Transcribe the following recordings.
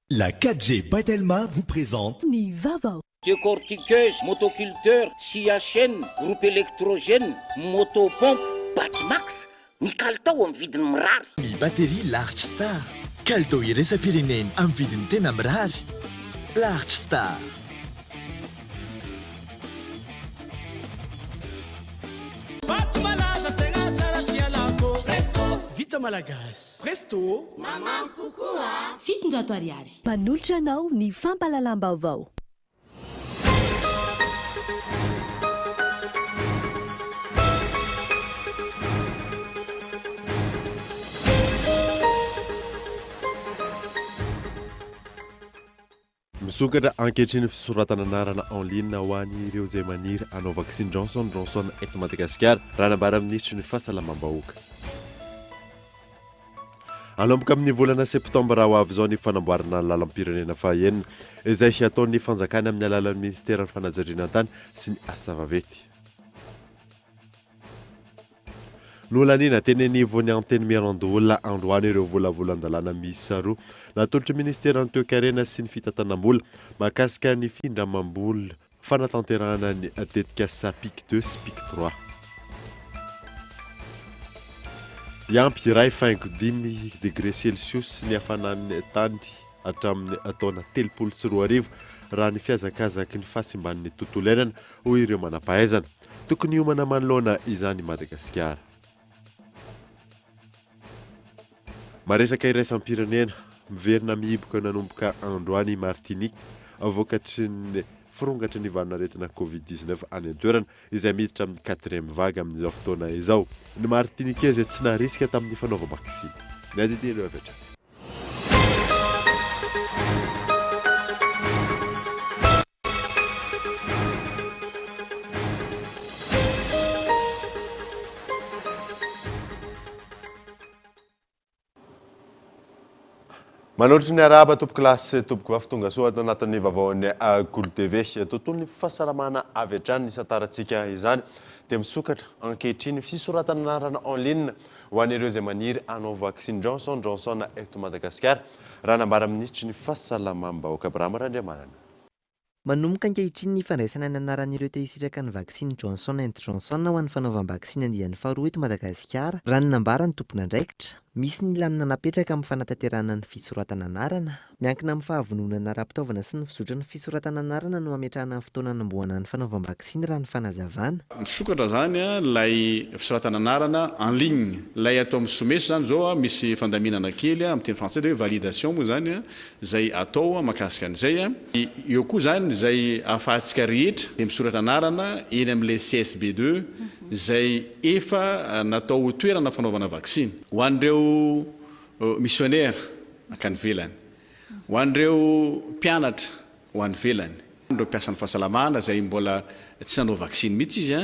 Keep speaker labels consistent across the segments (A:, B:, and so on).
A: La 4G by Telma vous présente.
B: Ny vaovao.
C: Décortiqueuse, motoculteur, scie à chaîne, groupe électrogène, moto pompe. Batimax, ny kalitao amin'ny vidiny mirary.
A: Ny batterie Large Star. Kalitao iraisam-pirenena amin'ny vidiny tena mirary. Large Star.
D: Vato malaza tegna tsara tsy ialako Presto Vita malagasy Presto
E: Mamamy kokoa
B: 700 ariary. Manolotra anao ny fampahalalam-baovao.
F: Misokatra ankehitriny ny fisoratana anarana en ligne ho an'ireo izay maniry hanao vaksiny Johnson Johnson eto Madagasikara, raha nambaran'ny minisitry ny Fahasalamam-bahoaka. Hanomboka amin'ny volana septambra ho avy izao ny fanamboarana ny lalam-pirenena fahaenina, izay hataon'ny fanjakana amin'ny alalan'ny minisiteran'ny fanajariana tany sy ny asa vaventy. Nolaniana teny anivon'ny Antenimierandoholona androany ireo volavolan-dalàna miisa roa natolotry ny Ministeran'ny Toekarena sy ny Fitantanam-bola mahakasika ny findramam-bola fanatanterahana ny tetikasa Pic deux sy Pic trois. Hiampy 1,5 degré celsius ny hafanan'ny tany hatramin'ny taona 2030 raha ny fihazakazaky ny fahasimban'ny tontolo iainana, hoy ireo manam-pahaizana. Tokony hiomana manoloana izany i Madagasikara. Maresaka iraisam-pirenena, miverina mihiboka nanomboka androany i Martinique vokatry ny firongatry ny valanaretina Covid 19 any an-toerana izay miditra amin'ny quatrième vague amin'izao fotoana izao. Ny Martiniquais izay tsy narisika tamin'ny fanaovam-baksiny. Ny adidian'ireo avy hatrany. Manolotra ny arahaba tompokolahy sy tompokovavy tonga soa ato anatin'ny vaovaon'ny Kolo TV. Tontolon'ny fahasalamana avy hatrany ny isantarantsika izany dia misokatra ankehitriny fisoratana anarana en ligne ho an'ireo izay maniry hanao vaksiny Johnson Johnson eto Madagasikara, raha nambaran'ny minisitry ny fahasalamam-bahoaka Abraham Randriamanana.
G: Manomboka ankehitriny ny fandraisana ny anaran'ireo te hisitraka ny vaksiny Johnson and Johnson ho an'ny fanaovam-baksiny andiany faharoa eto Madagasikara, raha ny nambaran'ny tompon'andraikitra. Misy ny lamina napetraka amin'ny fanatanterahana ny fisoratana anarana. Miankina amin'ny fahavononana ara-pitaovana sy ny fizotry ny fisoratana anarana no hametrahana ny fotoana hanombohana ny fanaovam-baksiny raha ny fanazavana.
H: Misokatra izany ilay fisoratana anarana en ligne. Ilay atao amin'ny someso izany izao misy fandaminana kely amin'ny teny frantsay ilay hoe validation moa izany izay atao mahakasika an'izay. Eo koa izany izay ahafahantsika rehetra dia misoratra anarana eny amin'ilay CSB ii izay efa natao ho toerana fanaovana vaksiny. Ho an'ireo misionera mankany ivelany, ho an'ireo mpianatra ho any ivelany, ireo mpiasan'ny fahasalamana izay mbola tsy nanao vaksiny mihitsy izy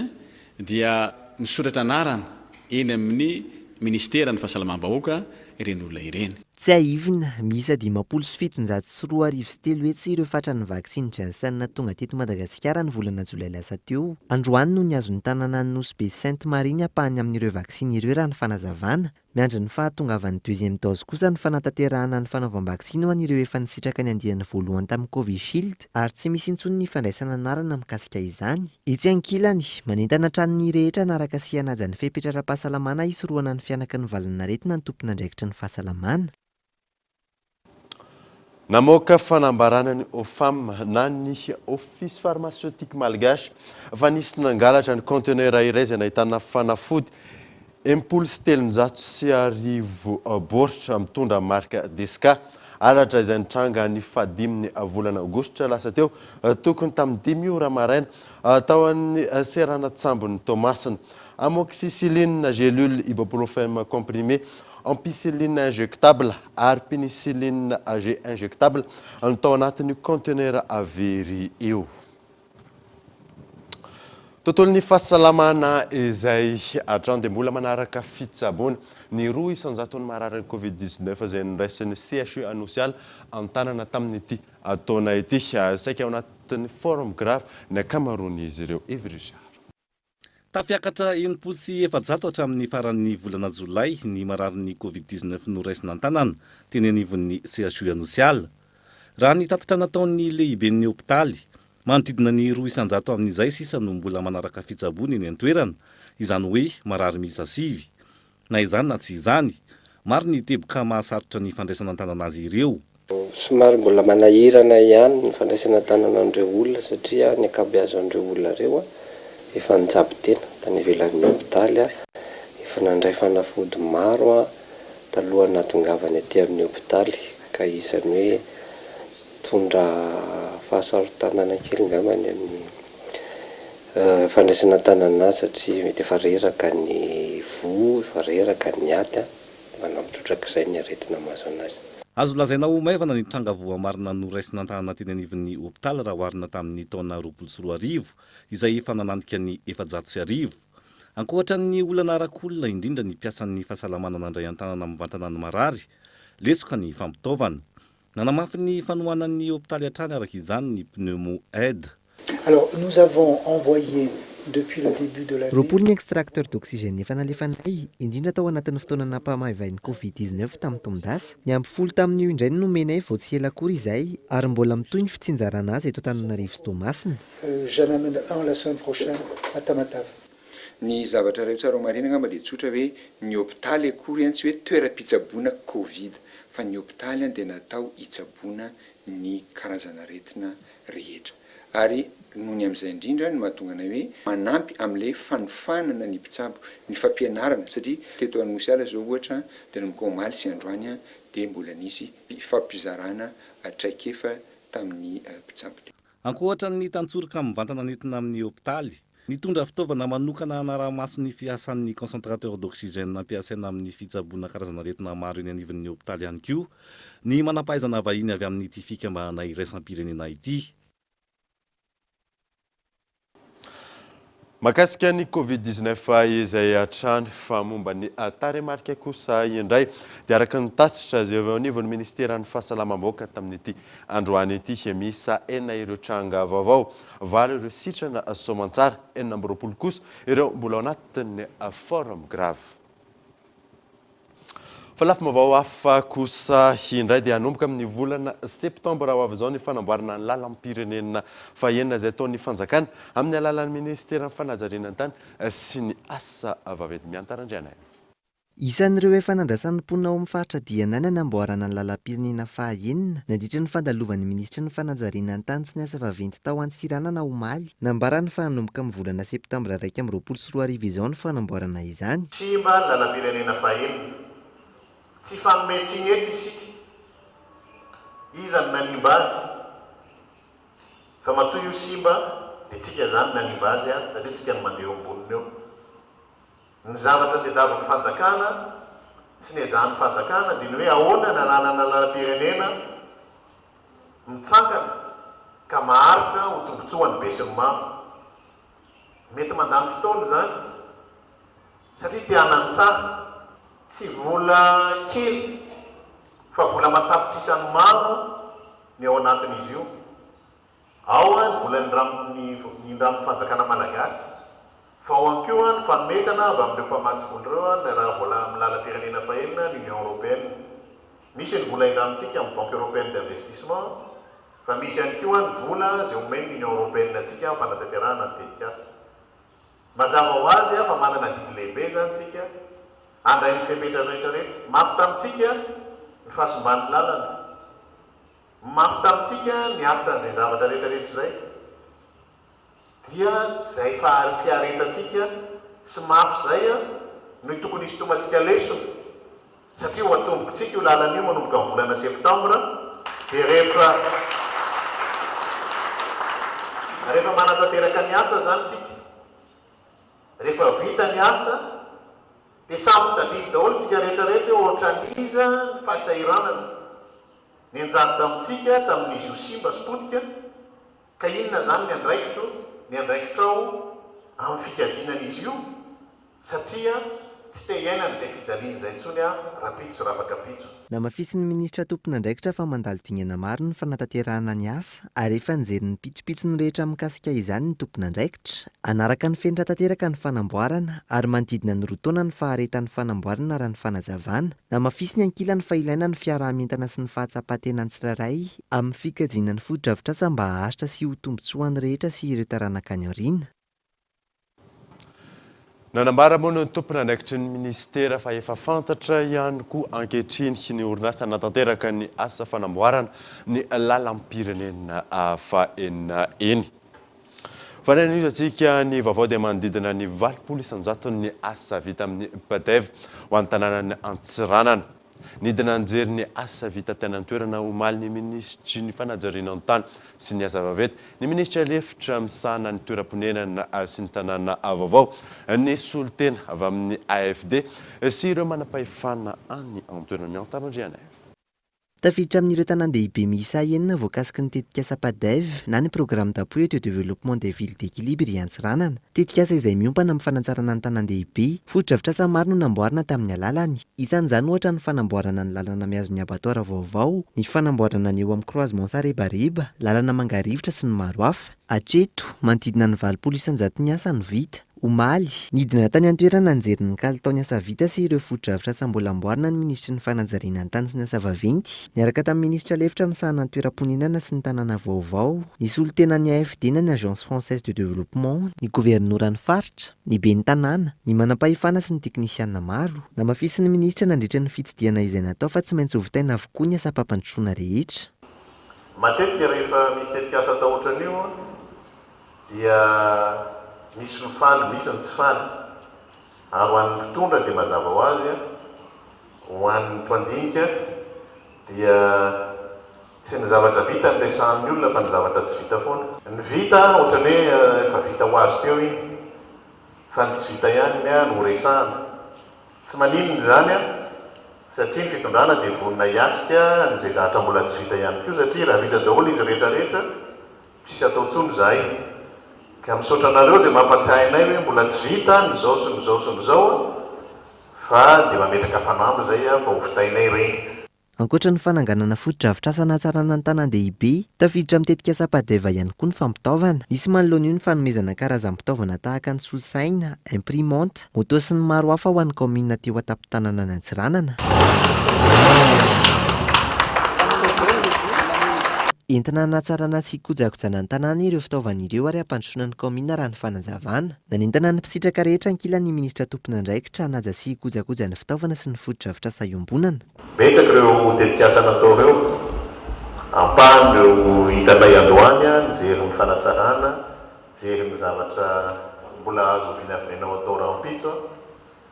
H: dia misoratra anarana eny amin'ny minisiteran'ny fahasalamam-bahoaka ireny olona ireny.
G: Tsiahivina, miisa 2350 ireo fatran'ny vaksiny Janssen tonga teto Madagasikara ny volana jolay lasa teo. Androany no nihazo ny tanànan'i Nosy Be sy Sainte Marie ny ampahany amin'ireo vaksiny ireo raha ny fanazavana. Miandry ny fahatongavan'ny deuxième dose kosa ny fanatanterahana ny fanaovam-baksiny ho an'ireo efa nisitraka ny andiany voalohany tamin'ny Covishield ary tsy misy intsony ny fandraisana anarana mikasika izany. Etsy ankilany, manentana hatrany ny rehetra hanaraka sy hanaja ny fepetra ara-pahasalamana hisorohana ny fihanaky ny valan'aretina ny tompon'andraikitry ny fahasalamana.
F: Namoaka fanambarana ny OFAM na ny Office Pharmaceutique Malgache fa nisy nangalatra ny kaontenera iray izay nahitana fanafody 1360 baoritra mitondra marika Desca. Halatra izay nitranga ny fahadimin'ny volana aogositra lasa teo tokony tamin'ny dimy ora maraina tao amin'ny seranan-tsambon'i Toamasina. Amoxicilline gélule, ibuprofène comprimé, ampicilline injectable ary pénicilline G injectable no tao anatin'io kaontenera very io. Tontolon'ny fahasalamana izay hatrany dia mbola manaraka fitsaboana ny roa isan-jaton'ny mararin'ny Covid 19 izay noraisin'ny CHU Anosiala an-tanana tamin'ity taona ity. Saika ao anatin'ny forme grave ny ankamaroan'izy ireo. Yves Richard.
I: Tafiakatra 460 hatramin'ny faran'ny volana jolay ny mararin'ny Covid 19 noraisina an-tanana teny anivon'ny CHU Anosiala. Raha ny tatitra nataon'ny lehiben'ny hopitaly, manodidina ny 2% amin'izay sisa no mbola manaraka fitsaboana eny an-toerana, izany hoe marary miisa sivy. Na izany na tsy izany, maro ny teboka mahasarotra ny fandraisana an-tanana azy ireo.
J: Somary mbola manahirana ihany ny fandraisana an-tanana an'ireo olona satria ny ankabeazan'ireo olona ireo efa nitsabo tena tany ivelan'ny hopitaly, efa nandray fanafody maro talohan'ny nahatongavany aty amin'ny hopitaly ka isan'ny hoe mitondra fahasarotanana kely angamba ny amin'ny fandraisana an-tanana azy satria mety efa reraka ny voa, efa reraka ny aty manampy trotrak'izay ny aretina mahazo anazy.
I: Azo lazaina ho maivana ny tranga voamarina noraisina an-tanana teny anivon'ny hopitaly raha oharina tamin'ny taona 2020 izay efa nananika ny 1400. Ankoatra ny olana arak'olona indrindra ny mpiasan'ny fahasalamana nandray an-tanana mivantana ny marary, lesoka ny fampitaovana. Nanamafy ny fanohanan'ny hopitaly hatrany araka izany ny Pneumo Aid.
K: Alors, nous avons envoyé depuis le début de l'année.
G: 20 ny extracteur d'oxygène efa nalefanay, indrindra tao anatin'ny fotoana nampahamaivay ny Covid 19 tamin'ny taon-dasa. Niampy folo tamin'io indray no nomenay vao tsy ela akory izay, ary mbola mitohy ny fitsinjarana azy eto Antananarivo sy Toamasina.
K: J'en amène un la semaine prochaine à Tamatave.
L: Ny zavatra iray tsara homarihina angamba dia tsotra hoe ny hopitaly akory tsy hoe toeram-pitsaboana covid fa ny hopitaly dia natao hitsaboana ny karazan'aretina rehetra ary noho ny amin'izay indrindra no mahatonga anay hoe manampy amin'ilay fanofanana ny mpitsabo, ny fampianarana satria teto Anosiala izao ohatra dia nanomboka omaly sy androany dia mbola nisy fifampizarana traikefa tamin'ny mpitsabo teto.
I: Ankoatra ny tantsoroka mivantana nentina amin'ny hopitaly, nitondra fitaovana manokana hanaraha-maso ny fiasan'ny concentrateur d'oxygène ampiasaina amin'ny fitsaboana karazan'aretina maro eny anivon'ny hopitaly ihany koa ny manampahaizana vahiny avy amin'ity fikambanana iraisam-pirenena ity.
F: Mahakasika ny Covid 19 izay hatrany fa momba ny tarehimarika kosa indray dia araka ny tatitra izay avy eo anivon'ny ministeran'ny fahasalamam-bahoaka tamin'ity androany ity miisa enina ireo tranga vaovao, valo ireo sitrana soamantsara, 26 kosa ireo mbola ao anatin'ny forme grave. Fa lafim-baovao hafa kosa indray dia hanomboka amin'ny volana septambra ho avy izao ny fanamboarana ny lalam-pirenena fahenina izay ataon'ny fanjakana amin'ny alalan'ny minisiteran'ny fanajariana ny tany sy ny asa vaventy. Miantara Andrianaivo.
G: Isan'ireo efa nandrasan'ny mponina ao amin'ny faritra Diana ny hanamboarana ny lalam-pirenena faha enina nandritra ny fandalovan'ny minisitry ny fanajariana ny tany sy ny asa vaventy tao Antsiranana omaly. Nambarany fa hanomboka amin'ny volana septambra 2021 izao ny fanamboarana izany.
M: Simba ny lalam-pirenena fahenina. Tsy hifanome tsiny eto isika. Iza no nanimba azy? Fa matoa io simba dia tsika izany nanimba azy satria tsika no mandeha eo amboniny eo. Ny zavatra tediavin'ny fanjakana sy ny ezahan'ny fanjakana dia ny hoe ahoana ny hananana lalam-pirenena mitsangana ka maharitra ho tombontsoan'ny besinimaro. Mety mandany fotoana izany satria te hanana ny tsara. Tsy vola kely fa vola aman-tapitrisany maro ny ao anatin'izy io. Ao ny vola nindramin'ny nindramin'ny fanjakana malagasy fa ao ihany koa ny fanomezana avy amin'ireo mpamatsy vola ireo ny raha vola amin'ny lalam-pirenena fahenina ny Union Européenne. Misy ny vola indramintsika amin'ny Banque Européenne d'Investissement fa misy ihany koa ny vola izay omen'ny Union Européenne antsika amin'ny fanatanterahana ny tetikasa. Mazava ho azy fa manana adidy lehibe izany tsika handray ny fepetra rehetra rehetra. Mafy tamintsika ny fahasimban'ny lalana. Mafy tamintsika niaritra an'izay zavatra rehetra rehetra izay. Dia izay fiaretantsika sy mafy izay no tokony hisintomantsika lesona satria ho atombokintsika io lalana io manomboka amin'ny volana septambra dia rehefa rehefa manatanteraka ny asa izany tsika, rehefa vita ny asa dia samy mitadidy daholo tsika rehetra rehetra hoe ohatran'iza ny fahasahiranana nianjady tamintsika tamin'izy io simba sy potika ka inona izany ny andraikitro, ny andraikitrao amin'ny fikajiana an'izy io satria. Tsy te hiaina an'izay fijaliana izay intsony aho rahampitso rafakapitso.
G: Namafisin'ny minisitra tompon'andraikitra fa mandalo dingana maro ny fanatanterahana ny asa ary efa nijery ny pitsopitsony rehetra mikasika izany ny tompon'andraikitra. Hanaraka ny fenitra tanteraka ny fanamboarana ary manodidina ny roa taona ny faharetan'ny fanamboarana raha ny fanazavana. Namafisiny ankilany fa ilaina ny fiaraha-mientana sy ny fahatsapan-tenan'ny tsirairay amin'ny fikajiana ny fotodrafitrasa mba haharitra sy ho tombontsoan'ny rehetra sy ireo taranaka any aoriana.
F: Nanambara moa ny tompon'andraikitry ny minisitera fa efa fantatra ihany koa ankehitriny ny orinasa nanatanteraka ny asa fanamboarana ny lalam-pirenena fahenina eny. Fa ny anonizantsika ny vaovao dia manodidina ny 80 isan-jaton'ny asa vita amin'ny PADEV ho an'ny tanànan'i Antsiranana. Nidina nijery ny asa vita tany an-toerana omaly ny minisitry ny fanajariana ny tany sy ny asa vaventy, ny minisitra lefitra misahana ny toeram-ponenana sy ny tanàna vaovao, ny solontena avy amin'ny AFD sy ireo manam-pahefana any an-toerana. Miantara Andrianaivo.
G: Tafiditra amin'ireo tanàn-dehibe miisa enina voakasiky ny tetikasa PADEV na ny Programme d'appui et de développement des villes d'équilibre i Antsiranana. Tetikasa izay miompana amin'ny fanatsarana ny tanàn-dehibe. Fotodrafitrasa maro no namboarina tamin'ny alalany. Isan'izany ohatra ny fanamboarana ny lalana mihazo ny abattoir vaovao, ny fanamboarana ny eo amin'ny croisement Sarebareba, lalana Mangarivotra sy ny maro hafa. Hatreto, manodidina ny 80 isan-jaton'ny asa no vita. Omaly, nidina tany an-toerana nijery ny kalitaon'ny asa vita sy ireo fotodrafitrasa mbola amboarina ny minisitry ny Fanajariana ny tany sy ny asa vaventy, niaraka tamin'ny minisitra lefitra misahana ny toeram-ponenana sy ny tanàna vaovao, ny solontenan'ny AFD na ny Agence Française de Développement, ny governoran'ny faritra, ny ben'ny tanàna, ny manampahefana sy ny teknisiana maro. Namafisin'ny minisitra nandritra ny fitsidihana izay natao fa tsy maintsy hovitaina avokoa ny asam-pampandrosoana rehetra.
M: Matetika rehefa misy tetikasa atao ohatran'io dia misy ny faly misy ny tsy faly. Ary ho an'ny mpitondra dia mazava ho azy, ho an'ny mpandinika dia tsy ny zavatra vita no resahan'ny olona fa ny zavatra tsy vita foana. Ny vita ohatran'ny hoe efa vita ho azy teo iny fa ny tsy vita ihany no resahana. Tsy maninona izany satria ny fitondrana dia vonona hiatrika an'izay zavatra mbola tsy vita ihany koa satria raha vita daholo izy rehetra rehetra tsisy atao intsony izahay. Ka misaotra anareo izay mampatsiahy anay hoe mbola tsy vita ny izao sy ny izao sy ny izao fa dia mametraka fanamby izay fa ho vitainay ireny.
G: Ankoatra ny fananganana fotodrafitrasa hanatsarana ny tanàn-dehibe, tafiditra amin'ny tetikasa Padeva ihany koa ny fampitaovana. Nisy manoloana io ny fanomezana karazam-pitaovana tahaka ny solosaina, imprimante, moto sy ny maro hafa ho an'ny kaominina teo an-tampon-tanànan'i Antsiranana. Entina hanatsarana sy hikojakojana ny tanàna ireo fitaovana ireo ary hampandrosoana ny kaominina raha ny fanazavana. Nanentana ny mpisitraka rehetra ankilany ny minisitra tompon'andraikitra hanaja sy hikojakoja ny fitaovana sy ny fotodrafitrasa iombonana.
M: Betsaka ireo tetikasa natao ireo. Ampahany ireo hitanay androany, nijery ny fanatsarana, nijery ny zavatra mbola azo vinavinaina ho atao rahampitso,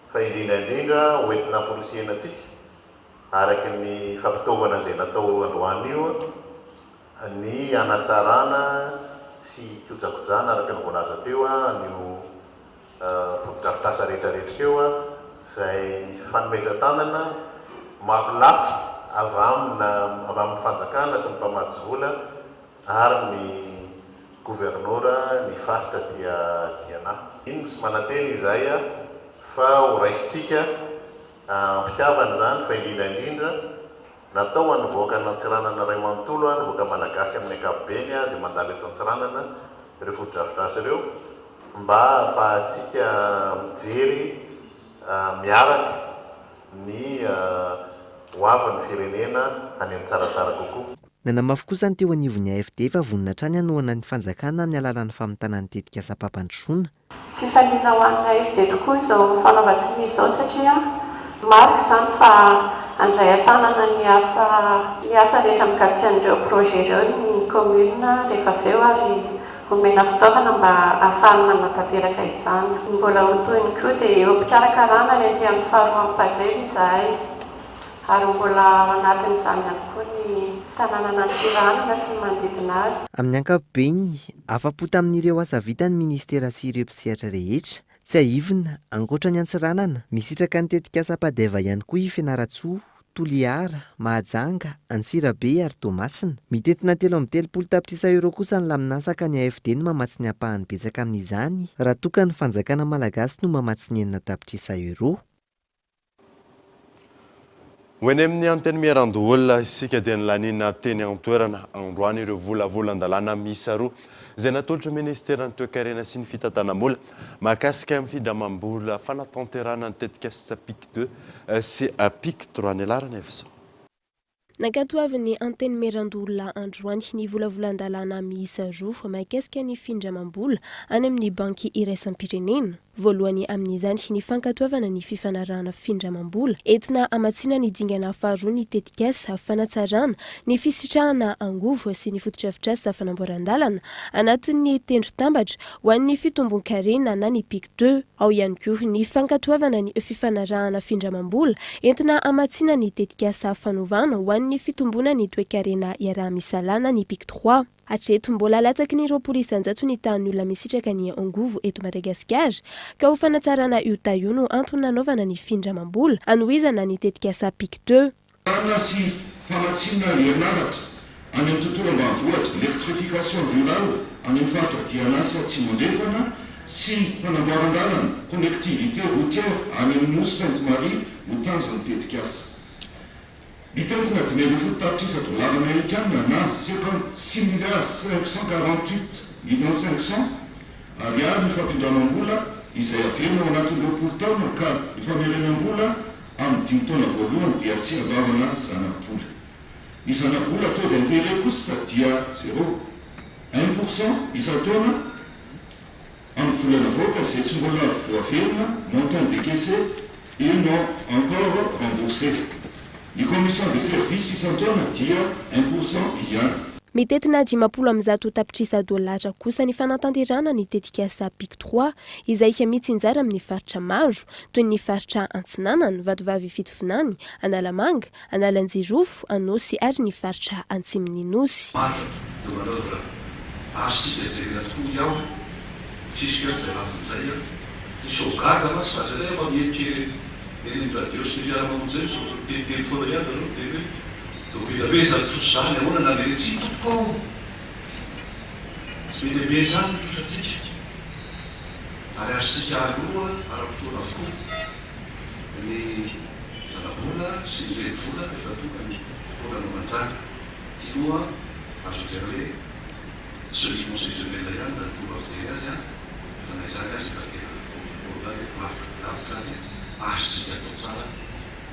M: fa indrindra indrindra ho entina hamporisihina antsika, araka ny fampitaovana izay natao androany io, ny hanatsarana sy hikojakojana araka ny voalaza teo an'io fotodrafitrasa rehetra rehetra teo izay fanomezan-tanana marolafy avy amina avy amin'ny fanjakana sy ny mpamatsy vola ary ny governora ny faritra dia Diana. Mino sy manantena izahay fa ho raisintsika am-pitiavana izany fa indrindra indrindra natao ho an'ny vahoakan'Antsiranana iray manontolo, ny vahoaka malagasy amin'ny ankapobeny izay mandalo eto Antsiranana ireo fotodrafitrasa ireo. Mba ahafahantsika mijery miaraka ny ho avin'ny firenena any amin'ny tsaratsara kokoa.
G: Nanamafy kosa ny teo anivon'ny AFD fa vonona hatrany hanohana ny fanjakana amin'ny alalan'ny famitana ny tetikasam-pampandrosoana.
N: Fifaliana ho an'ny AFD tokoa izao fanaovan-tsonia izao satria marika izany fa handray an-tanana ny asa ny asa rehetra mikasika an'ireo projet ireo ny commune rehefa avy eo ary Omena fitaovana mba ahafahany manatanteraka izany. Ny mbola ho tohiny koa dia eo am-pikarakarana ny andiany faharoa amin'ny Padel izahay ary mbola ao anatin'izany ihany koa ny tanànan'Antsiranana sy ny manodidina azy.
G: Amin'ny ankapobeny, afa-po tamin'ireo asa vita ny minisitera sy ireo mpisehatra rehetra. Tsiahivina, ankoatra ny Antsiranana, misitraka ny tetikasa Padeva ihany koa i Fianarantsoa, Toliara, Mahajanga, Antsirabe ary Toamasina. Mitentina 33 tapitrisa euros kosa ny laminasa ka ny AFD no mamatsy ny ampahany betsaka amin'izany raha toa ka ny fanjakana malagasy no mamatsy ny enina tapitrisa euros.
F: Ho eny amin'ny Antenimierandoholona isika dia nilaniana teny an-toerana androany ireo volavolan-dalàna miisa roa izay natolotry ny Ministeran'ny Toekarena sy ny Fitantanam-bola mahakasika ny findramam-bola fanatanterahana ny tetikasa Pic deux sy Pic trois. Ny laharana efa izao.
O: Nankatoavin'ny Antenimierandoholona androany ny volavolan-dalàna miisa roa mahakasika ny findramam-bola any amin'ny Banky iraisam-pirenena. Voalohany amin'izany ny fankatoavana ny fifanarahana findramam-bola entina hamatsiana ny dingana faharoa ny tetikasa fanatsarana ny fisitrahana angovo sy ny fotodrafitrasa fanamboaran-dalana anatin'ny tendro tambatra ho an'ny fitombon-karena na ny Pic deux. Ao ihany koa ny fankatoavana ny fifanarahana findramam-bola entina hamatsiana ny tetikasa fanovana ho an'ny fitomboana ny toekarena iaraha-misalahy na ny Pic trois. Hatreto, mbola latsaky ny 20% ny tahan'ny olona misitraka ny angovo eto Madagasikara, ka ho fanatsarana io taha io no antony nanaovana ny findramam-bola hanohizana ny tetikasa Pic deux.
P: Rano sy famatsiana herinaratra any amin'ny tontolo ambanivohitra, électrification rurale, any amin'ny faritra Diana sy Atsimo Andrefana, sy fanamboaran-dalana, connectivité routière, any amin'ny nosy Sainte Marie no tanjon'ny tetikasa. Mitentina 15 tapitrisa dolara amerikana na 56 milliards 548 millions 500 ariary ny fampindramam-bola izay averina ao anatin'ny 20 taona ka ny famerenam-bola Amin'ny dimy taona voalohany dia tsy andoavana zana-bola. Ny zana-bola taux d'intérêt kosa dia zéro, un pour cent isan-taona amin'ny vola navoaka izay tsy mbola voaverina, montant décaissé et non encore remboursé. Ny commission de service isan-taona dia un pour cent ihany.
O: Mitentina 150 tapitrisa dolara kosa ny fanatanterahana ny tetikasa Pic trois izay mitsinjara amin'ny faritra maro toy ny faritra Antsinanana, Vatovavy Fitovinany, Analamanga, Analanjirofo, Anôsy ary ny faritra Antsimon'ny Nosy.
Q: Marge de manoeuvre azontsika jerena tokoa ny ao fisque izay lafiny izay an! Sao gaga mantsy fa indraindray aho mba mihemotra eny eny amin'ny radio sy ny fiaraha-mamonjy eny sao miteniteny foana ihany nareo miteny hoe toa be dia be izany trosa izany ahoana na mety tsy tompoko ao! Tsy be dia be izany ny trosantsika. Ary azontsika aloa ara-potoana avokoa ny zana-bola sy ny renivola rehefa tonga ny fotoana anaovana izany. Ity moa azo lazaina hoe celui concessionnel ihany raha ny fomba fijery azy an, fa na izany aza efa tena haute efa lavitra dia lavitra ary azontsika atao tsara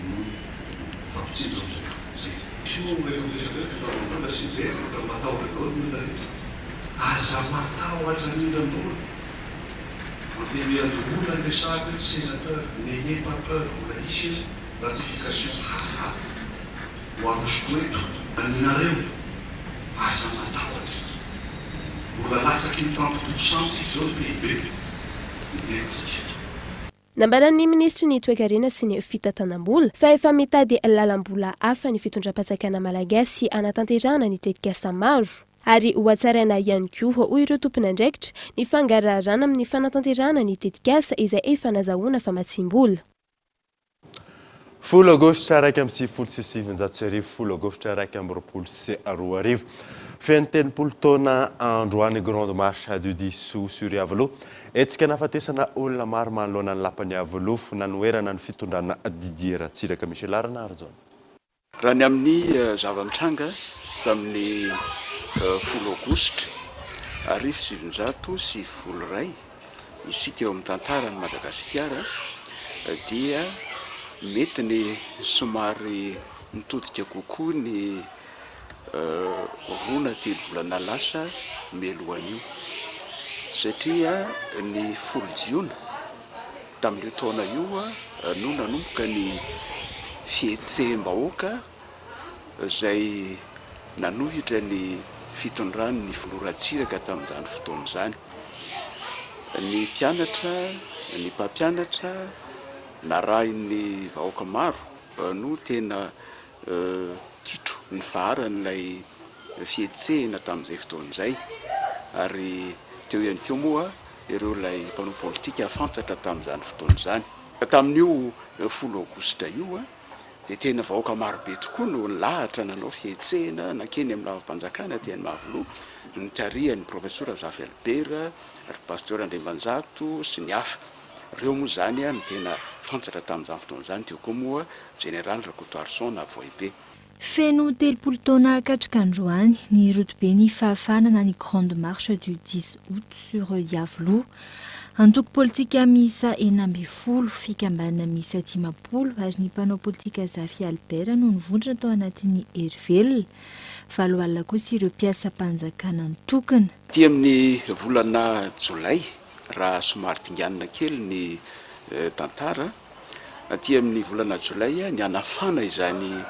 Q: no mifampitsinjo amin'izay lafiny izay. Misy moa rehefa miresaka hoe findramam-bola sy ny revy ohatran'ny matahotra daholo ny olona rehetra. Aza matahotra mindram-bola. Antenimierandoholona ny resahako eto sénateur, n'ayez pas peur mbola hisy ratification hafa ho arosoko eto. Aninareo, aza matahotra. Mbola latsaky ny trente pour cent tsika izao ny PIB, ny denintsika.
O: Nambaran'ny minisitry ny Toekarena sy ny Fitantanam-bola fa efa mitady lalam-bola hafa ny fitondram-panjakana malagasy hanatanterahana ny tetikasa maro. Ary hohatsaraina ihany koa, hoy ireo tompon'andraikitra, ny fangaraharana amin'ny fanatanterahana ny tetikasa izay efa nazahoana famatsiam-bola.
F: 10 aogositra 1991, 10 aogositra 2021. Feno 30 taona androany Grande Marche du dix août sur Iavoloha. Hetsika nahafatesana olona maro manoloana ny lapan'i Iavoloha nanoherana ny fitondrana Didier Ratsiraka. Michel Rainarijaona.
R: Raha ny amin'ny zava-nitranga tamin'ny 10 aogositra 1991, isika eo amin'ny tantaran'i Madagasikara dia mety ny somary mitodika kokoa ny roa na telo volana lasa mialohan'io satria ny 10 jiona tamin'io taona io no nanomboka ny fihetseham-bahoaka izay nanohitra ny fitondran'ny filoha Ratsiraka tamin'izany fotoana izany. Ny mpianatra, ny mpampianatra narahin'ny vahoaka maro no tena kitro nifaharan'ilay fihetsehana tamin'izay fotoana izay ary teo ihany koa moa ireo ilay mpanao politika fantatra tamin'izany fotoana izany. Tamin'io 10 aogositra io dia tena vahoaka marobe tokoa no nilahatra nanao fihetsehana nankeny amin'ny lava-panjakana aty Mavoloha notarihan'ny Profesora Zafy Albert, ry Pasteur Andriambanjato sy ny hafa. Ireo moa izany no tena fantatra tamin'izany fotoana izany, teo koa moa Jeneraly Rakotoarison na Vohibe.
S: Feno 30 taona katroka androany ny rodoben'ny fahafahana na ny Grande Marche du dix août sur Iavoloha. Antoko politika miisa 16, fikambanana miisa 50 ary ny mpanao politika Zafy Albert no nivondrona tao anatin'ny Hery Velona. Valo alina kosa ireo mpiasam-panjakana nitokona.
R: Aty amin'ny volana jolay, raha somary dinganina kely ny tantara, aty amin'ny volana jolay ny hanafana izany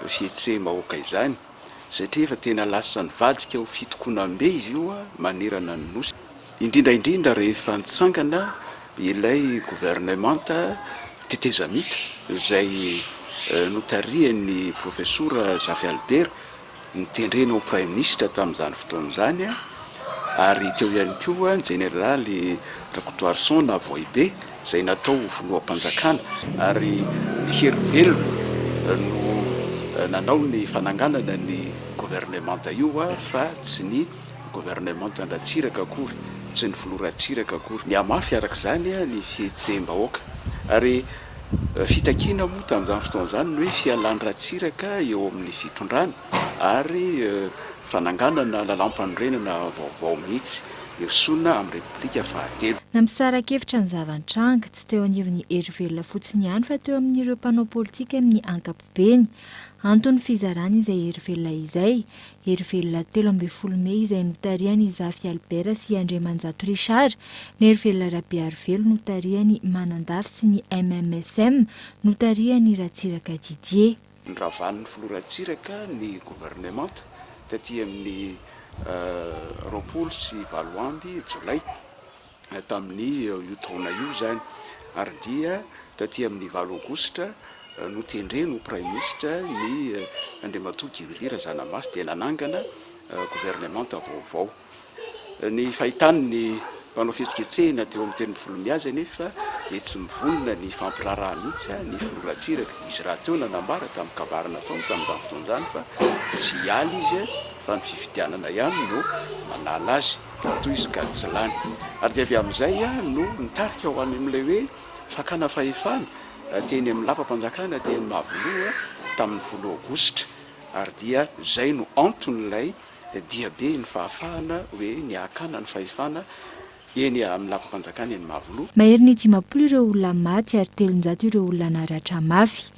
R: fihetseham-bahoaka izany satria efa tena lasa nivadika ho fitokonam-be izy io manerana ny Nosy, indrindra indrindra rehefa nitsangana ilay governemanta tetezamita izay notarihan'ny Profesora Zafy Albert notendrena ho praiminisitra tamin'izany fotoana izany ary teo ihany koa ny jeneraly Rakotoarison na Vohibe izay natao ho filoham-panjakana ary ny hery velona no nanao ny fananganana ny governemanta io fa tsy ny governemantan-dRatsiraka akory, tsy ny filoha Ratsiraka akory. Nihamafy araka izany ny fihetseham-bahoaka ary Fitakiana moa tamin'izany fotoana izany ny hoe fialan-dRatsiraka eo amin'ny fitondrana ary fananganana lalàmpanorenana vaovao mihitsy hirosoana amin'ny Repoblika fahatelo.
S: Nampisara-kevitra ny zava-nitranga, tsy teo anivon'ny hery velona fotsiny ihany fa teo amin'ireo mpanao politika amin'ny ankapobeny. Anton'ny fizarana izay hery velona izay, hery velona 13 mey izay notarihan'i Zafy Albert sy Andriamanjato Richard, ny hery velona Rabearivelo notarihan'i Manandafy sy ny MMSM notarihan'i Ratsiraka Didier.
R: Noravan'ny filoha Ratsiraka ny governemanta taty amin'ny 28 jolay tamin'ny io taona io izany ary dia taty amin'ny valo aogositra notendreny ho praiminisitra ny Andriamatoa Guy Willy Razanamasy dia nanangana governemanta vaovao. Ny fahitany ny mpanao fihetsiketsehina teo amin'ny 13 mey azy anefa dia tsy mivonona ny hifampiraharaha mihitsy ny filoha Ratsiraka. Izy rahateo nanambara tamin'ny kabary nataony tamin'izany fotoana izany fa tsy hiala izy fa ny fifidianana ihany no manala azy. Raha toa izy ka tsy lany. Ary dia avy amin'izay no nitarika ho any amin'ilay hoe fakana fahefana teny amin'ny lapam-panjakana teny Mavoloha tamin'ny folo aogositra. Ary dia izay no anton'ilay diabe ny fahafahana hoe ny hakana ny fahefana eny amin'ny lapam-panjakana eny Mavoloha.
S: Maherin'ny 50 ireo olona maty ary 300 ireo olona naratra mafy.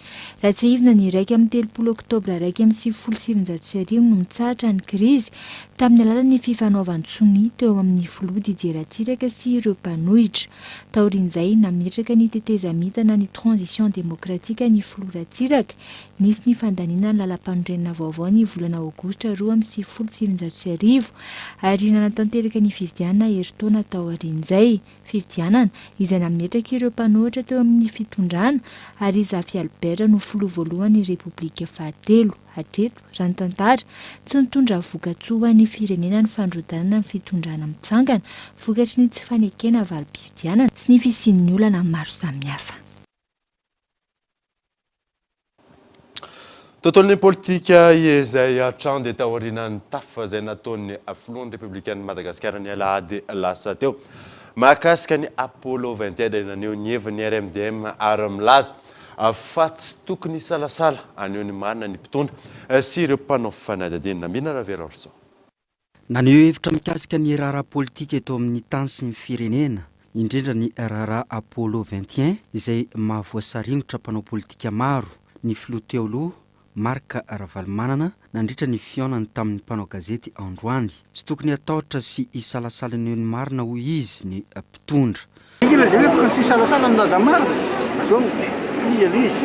S: Raha tsiahivina ny 31 oktobra 1991 no nitsahatra ny krizy tamin'ny alalan'ny fifanaovan-tsonia teo amin'ny filoha Didier Ratsiraka sy ireo mpanohitra. Taorian'izay, nametraka ny tetezamita na ny transition démocratique ny filoha Ratsiraka. Nisy ny fandaniana ny lalampanorenana vaovao ny volana aogositra 1992 ary nanatanteraka ny fifidianana herintaona taorian'izay. Fifidianana, izay nametraka ireo mpanohitra teo amin'ny fitondrana, ary i Zafy Albert no filoha voalohan'ny Repoblika fahatelo. Hatreto, raha ny tantara, tsy nitondra vokatsoa ho an'ny firenena ny fandrodanana ny fitondrana mitsangana, vokatry ny tsy fanekena valim-pifidianana sy ny fisian'ny olana maro samihafa.
F: Tontolon'ny politika izay hatrany dia taorian'ny tafa izay nataon'ny filohan'ny Repoblikan'i Madagasikara ny alahady lasa teo. Mahakasika ny Apollo 21 dia naneho ny heviny ny RMDM ary milaza fa tsy tokony hisalasala haneho ny marina ny mpitondra sy ireo mpanao fanadihadiana. Nambina Ravelarison.
T: Naneho hevitra mikasika ny raharaha politika eto amin'ny tany sy ny firenena, indrindra ny raharaha Apollo 21 izay mahavoasaringotra mpanao politika maro, ny filoha teo aloha, Marc Ravalomanana, nandritra ny fihaonany tamin'ny mpanao gazety androany. Tsy tokony hatahotra sy hisalasala ny ny marina hoy izy ny mpitondra.
U: Ny lazaina tokony tsy hisalasala milaza marina zao izy aloha izy.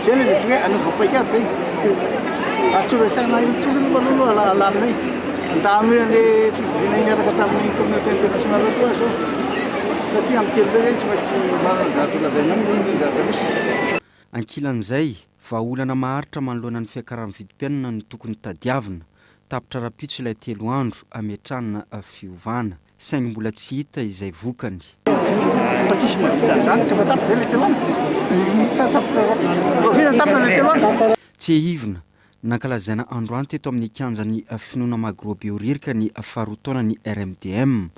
U: Zay le tsy hoe anaovako paikady zay. Ary tsy ho resahina intsony aloha aloha alaminay. Andano hoe le fivoriana niaraka tamin'ny communauté internationale koa zao. Satria amin'ny telo zay tsy maintsy manana zavatra lazaina aminy ny zavatra misy.
T: Ankilan'izay, vahaolana maharitra manoloana ny fiakaran'ny vidim-piainana no tokony tadiavina. Tapitra rahampitso ilay telo andro hametrahana fiovana, saingy mbola tsy hita izay vokany.
U: Fa tsisy mahavita an'izany, tsy efa tapitra ve ilay telo andro? Sa tapitra rahampitso? Rahoviana no tapitra ilay telo andro?
T: Tsiahivina, nankalazaina androany teto amin'ny kianjan'ny Finoana Magro Behoririka ny faharoa taonan'ny RMDM.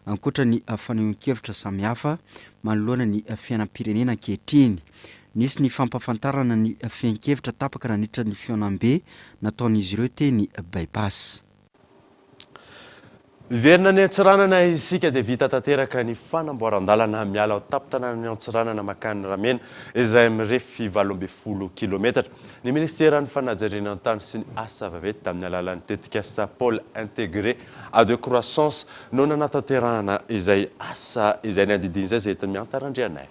T: ankoatra ny fanehoan-kevitra samihafa manoloana ny fiainam-pirenena ankehitriny. Nisy ny fampahafantarana ny fehin-kevitra tapaka nandritra ny fihaonambe nataon'izy ireo teny By-Pass.
F: Miverina any Antsiranana isika dia vita tanteraka ny fanamboaran-dalana miala ao tampon-tanànan'i Antsiranana mankany Ramena izay mirefy 18 kilometatra. Ny minisiteran'ny fanajariana ny tany sy ny asa vaventy tamin'ny alalan'ny tetikasa Pôle intégré de croissance no nanatanterahana izay asa izay ny andidiany izay izay entin'i Mihanta Randrianaivo.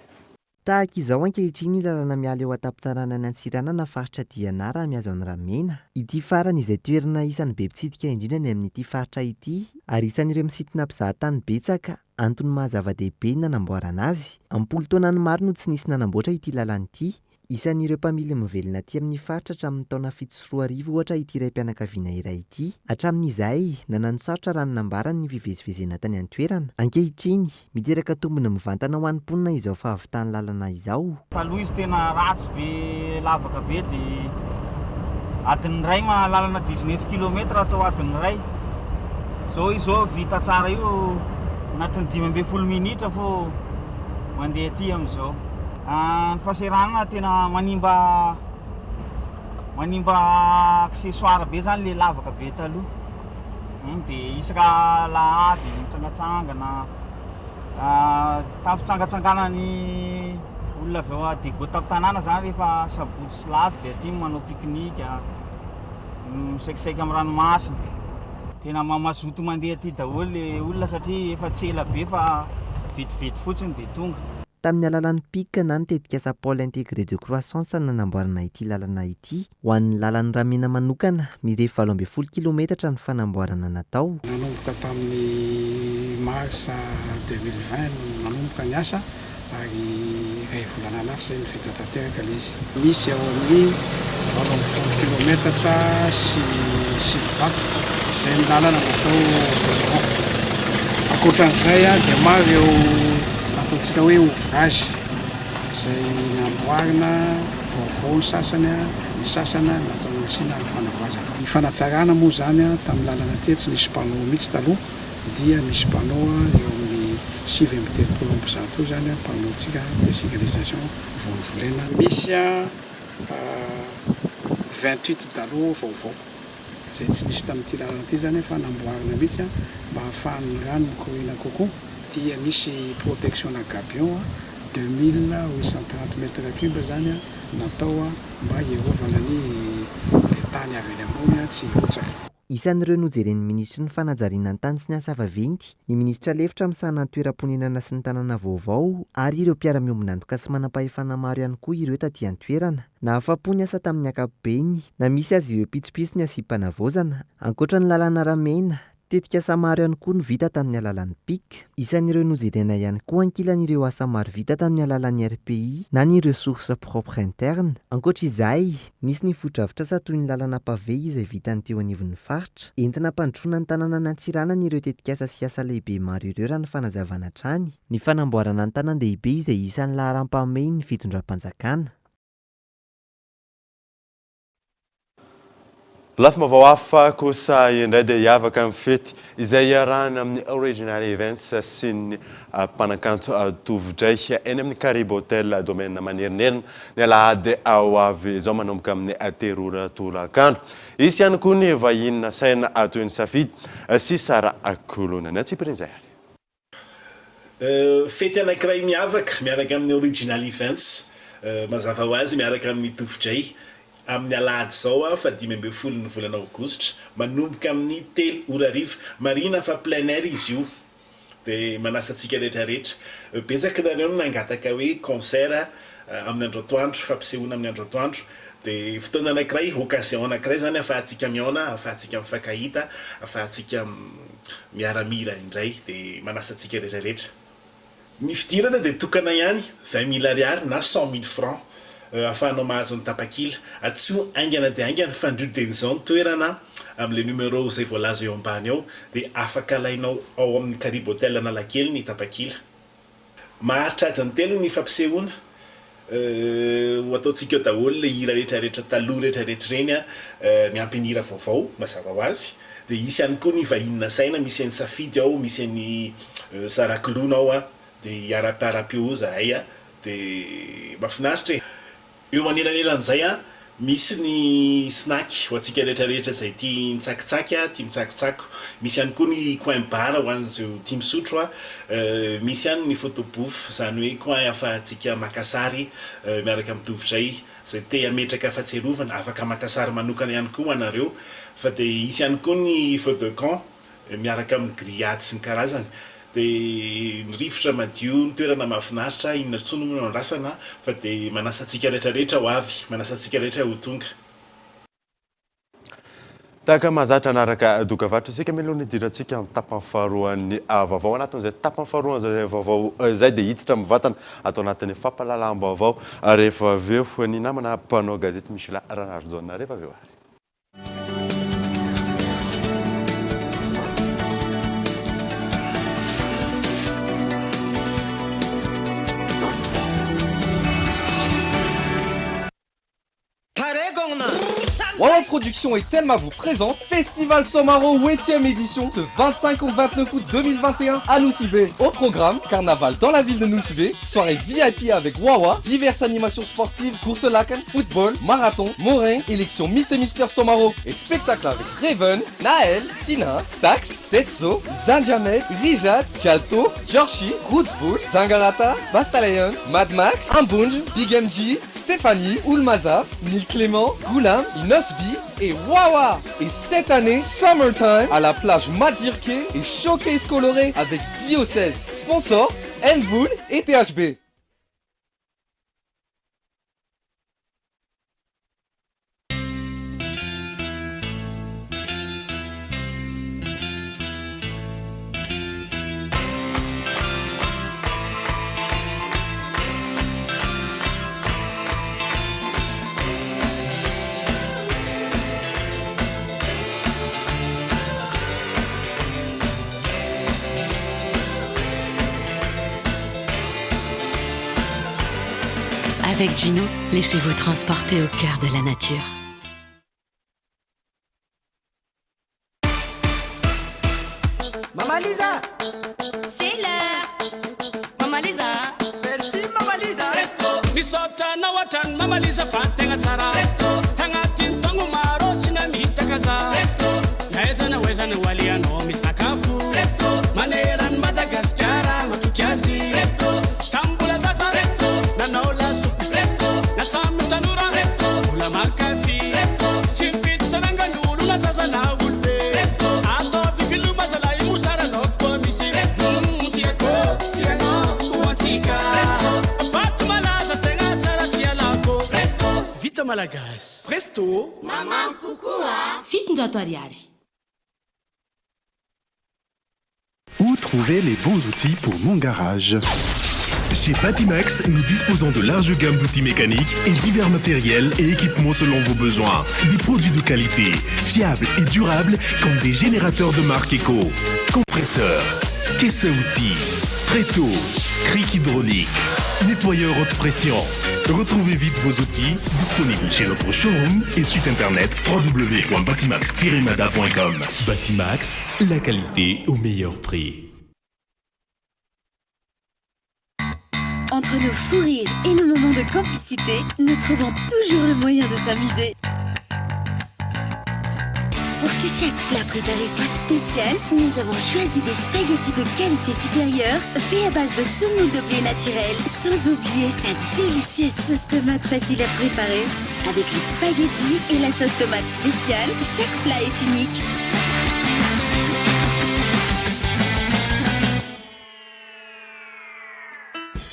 G: Tahaka izao ankehitriny ny lalana miala eo an-tampon-tanànan'i Antsiranana faritra Diana raha mihazo an'i Ramena. Ity farany izay toerana isan'ny be mpitsidika indrindra ny amin'ity faritra ity ary isan'ireo misintona mpizahatany betsaka, antony maha zava-dehibe ny nanamboarana azy. Am-polo taonany maro no tsy nisy nanamboatra ity lalana ity. Isan'ireo mpamily mivelona aty amin'ny faritra hatramin'ny taona 2007 ohatra ity raim-pianakaviana iray ity. Hatramin'izay, nananosarotra raha ny nambarany ny fivezivezena tany an-toerana. Ankehitriny, Miteraka tombony mivantana ho an'ny mponina izao fahavitan'ny lalana izao.
C: Taloha izy tena ratsy be lavaka be de adiny iray ma lalana dix-neuf kilomètre atao adiny iray. Zao izy zao vita tsara io anatin'ny 15 minitra fô mandeha aty amizao. Ny fahaseranana tena manimba manimba accessoire be zany le lavaka be taloha. Dia isaka alahady mitsangatsangana, tamin'ny fitsangatsanganan'ny olona avy ao Diego tampon-tanàna izany rehefa sabotsy sy lahady dia aty manao pique-nique, misaikisaiky amin'ny ranomasina. Tena mazoto mandeha aty daholo ilay olona satria efa tsy ela be fa vetivety fotsiny dia tonga.
G: Tamin'ny alalan'ny PIC na ny tetikasa Pôle Intégré de Croissance no nanamboarana ity lalana ity. Ho an'ny lalan'i Ramena manokana, mirefy 18 kilometatra ny fanamboarana natao.
V: Nanomboka tamin'ny mars 2020 no nanomboka ny asa ary iray volana lasa izay no vita tanteraka ilay izy. Misy eo amin'ny 18 kilometatra sy 900 izay ny lalana natao goudron. Ankoatra an'izay dia maro ireo ataontsika hoe ouvrage izay namboarina vaovao ny sasany, ny sasany natao nasiana fanavaozana. Ny fanatsarana moa izany tamin'ny lalana aty tsy nisy panneau mihitsy taloha dia misy panneau eo amin'ny 139 eo izany panneau-ntsika de signalisation vao novolena. Misy 28 dalo vaovao izay tsy nisy tamin'ity lalana ity izany fa namboarina mihitsy mba hahafahan'ny rano mikoriana kokoa. Dia misy protection-na gabion 2830 mètres cubes izany natao mba hiarovana ny le tany avy any ambony tsy hirotsaka.
G: Isan'ireo nojeren'ny minisitry ny fanajariana ny tany sy ny asa vaventy, ny minisitra lefitra misahana ny toeram-ponenana sy ny tanàna vaovao ary ireo mpiara-miombon'antoka sy manampahefana maro ihany koa ireo taty an-toerana. Nahafa-po ny asa tamin'ny ankapobeny, na misy aza ireo pitsopitsony asiam-panavaozana. Ankoatra ny lalana Ramena, Tetikasa maro ihany koa no vita tamin'ny alalan'ny pic. Isan'ireo nojerena ihany koa ankilany ireo asa maro vita tamin'ny alalan'ny RPI na ny ressources propres internes. Ankoatra izay, nisy ny fotodrafitrasa toy ny lalana pavé izay vitan'ny teo anivon'ny faritra. Entina hampandrosoana ny tanànan'Antsiranana ireo tetikasa sy asa lehibe maro ireo raha ny fanazavana hatrany. Ny fanamboarana ny tanan-dehibe izay isan'ny laharam-pahamehin'ny fitondram-panjakana.
F: Lafim-baovao hafa kosa indray dia hiavaka amin'ny fety izay iarahana amin'ny Original Events sy ny mpanakanto Tovo Jay eny amin'ny Karibo Hotel Domaine Manerinerina ny alahady ho avy izao manomboka amin'ny telo ora tolakandro. Hisy ihany koa ny vahiny nasaina toy ny Safidy sy Sarah Kolona. Ny antsipirian'izay ary.
W: Fety anankiray miavaka miaraka amin'ny Original Events, mazava ho azy miaraka amin'ny Tovo Jay, amin'ny alahady izao faha 15 ny volana aogositra, manomboka amin'ny telo ora hariva. Marihina fa plein air izy io, dia manasa antsika rehetra rehetra. Betsaka nareo no nangataka hoe concert amin'ny andro atoandro, fampisehoana amin'ny andro atoandro, dia fotoana anankiray, occasion anankiray izany ahafahantsika mihaona, ahafahantsika mifankahita, ahafahantsika. miaramila indray dia manasa antsika rehetra rehetra. Ny fidirana dia tokana ihany, 20 000 ariary na 100 000 francs ahafahanao mahazo ny tapakila. Antsoy haingana dia haingana, fandrio dieny izao ny toerana amin'ilay numéro izay voalaza eo ambany eo dia afaka alainao ao amin'ny Karibo Hotel Analakely ny tapakila. Maharitra adiny telo ny fampisehoana. Ho ataontsika eo daholo ilay hira rehetra rehetra taloha rehetra rehetra ireny an, miampy ny hira vaovao mazava ho azy. Dia hisy ihany koa ny vahiny nasaina, misy an'i Safidy ao, misy an'i Sarakilona ao an, dia hiara-piara-peo eo zahay an, dia mahafinaritra e! Eo anelanelan'izay an, misy ny snack ho antsika rehetra rehetra izay tia mitsakitsaky an, tia mitsakotsako. Misy ihany koa ny coin bar ho an'izeo tia misotro an, misy ihany ny photo booth, izany hoe coin ahafahantsika maka sary miaraka amin'ny tovotray. Izay te hametraka fahatsiarovana, afaka maka sary manokana ihany koa ho anareo. Fa dia hisy ihany koa ny feu de camp miaraka amin'ny grillade sy ny karazany. Dia ny rivotra madio, ny toerana mahafinaritra, inona intsony moa no andrasana fa dia manasa antsika rehetra rehetra ho avy, manasa antsika rehetra ho tonga.
F: Tahaka mahazatra hanaraka dokavarotra isika mialoha ny hidirantsika amin'ny tapany faharoan'ny vaovao. Anatin'izay tapany faharoan'izay vaovao izay dia hiditra mivantana ato anatin'ny fampahalalam-baovao rehefa avy eo ny namana mpanao gazety Michela Ranarijaona rehefa avy eo ary.
A: Wawa Production et Telma vous présente Festival Somaro 8ème édition ce 25 au 29 août 2021 à Nosy Be. Au programme, carnaval dans la ville de Nosy Be, soirée VIP avec Wawa, diverses animations sportives, course lac, football, marathon, morin, élection Miss et Mister Somaro et spectacle avec Raven, Naël, Tina, Tax, Tesso, Zanjamet, Rijad, Jalto, Georgie, Rootswood, Zangarata, Bastalayon, Mad Max, Ambonj, Big MG, Stéphanie, Oulmaza, Mille Clément, Goulam, Inosbi et Wawa. Et cette année, Summertime à la plage Madirke et Showcase coloré avec Diocèse. Sponsor, Nvoul et THB.
D: Avec Gino, laissez-vous transporter au cœur de la nature.
E: Mama Lisa
X: C'est l'heure
E: Mama Lisa
X: Merci
E: Mama Lisa
X: Presto
E: Misaotra anao hatrany Mama Lisa fa tegna tsara
X: Presto
E: Tagnatin'ny taogno maro tsy namitaka za
X: Presto
E: Na aiza na ho aiza no alehanao misakafo
X: Presto
E: Maneran'i Madagasikara matoky azy
X: Presto
E: Tamin'ny mbola zaza
X: Presto
E: Nanao lasopy
X: Presto
E: Na samy tanora
X: Presto
E: Mbola mankafy
X: Presto
E: Tsy mifidy sarangan'olo na zaza na olobe
X: Presto
E: Ataovy veloma zalahy mosara laoko koa misy
X: Presto
E: Tiako, tianao, ho antsika
X: Presto
E: Vato malaza tegna tsara tsy alako
X: Presto
E: Vita malagasy Presto
X: Mamamy kokoa
D: 700 ariary.
Y: Où trouver les bons outils pour mon garage Chez Batimax, nous disposons de larges gammes d'outils mécaniques et divers matériels et équipements selon vos besoins. Des produits de qualité, fiables et durables comme des générateurs de marque Eco, compresseurs, caisses à outils, tréteaux, cric hydraulique, nettoyeur haute pression. Retrouvez vite vos outils disponibles chez notre showroom et site internet www.batimax-mada.com. Batimax, la qualité au meilleur prix.
B: Entre nos fous rires et nos moments de complicité, nous trouvons toujours le moyen de s'amuser. Pour que chaque plat préparé soit spécial, nous avons choisi des spaghettis de qualité supérieure, faits à base de semoule de blé naturel, sans oublier sa délicieuse sauce tomate facile à préparer. Avec les spaghettis et la sauce tomate spéciale, chaque plat est unique.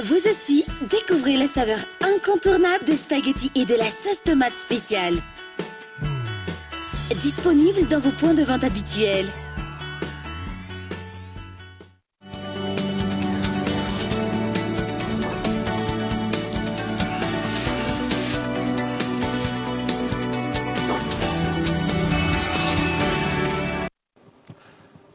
B: Vous aussi, découvrez la saveur incontournable des spaghettis et de la sauce tomate spéciale. Disponible dans vos points de vente habituels.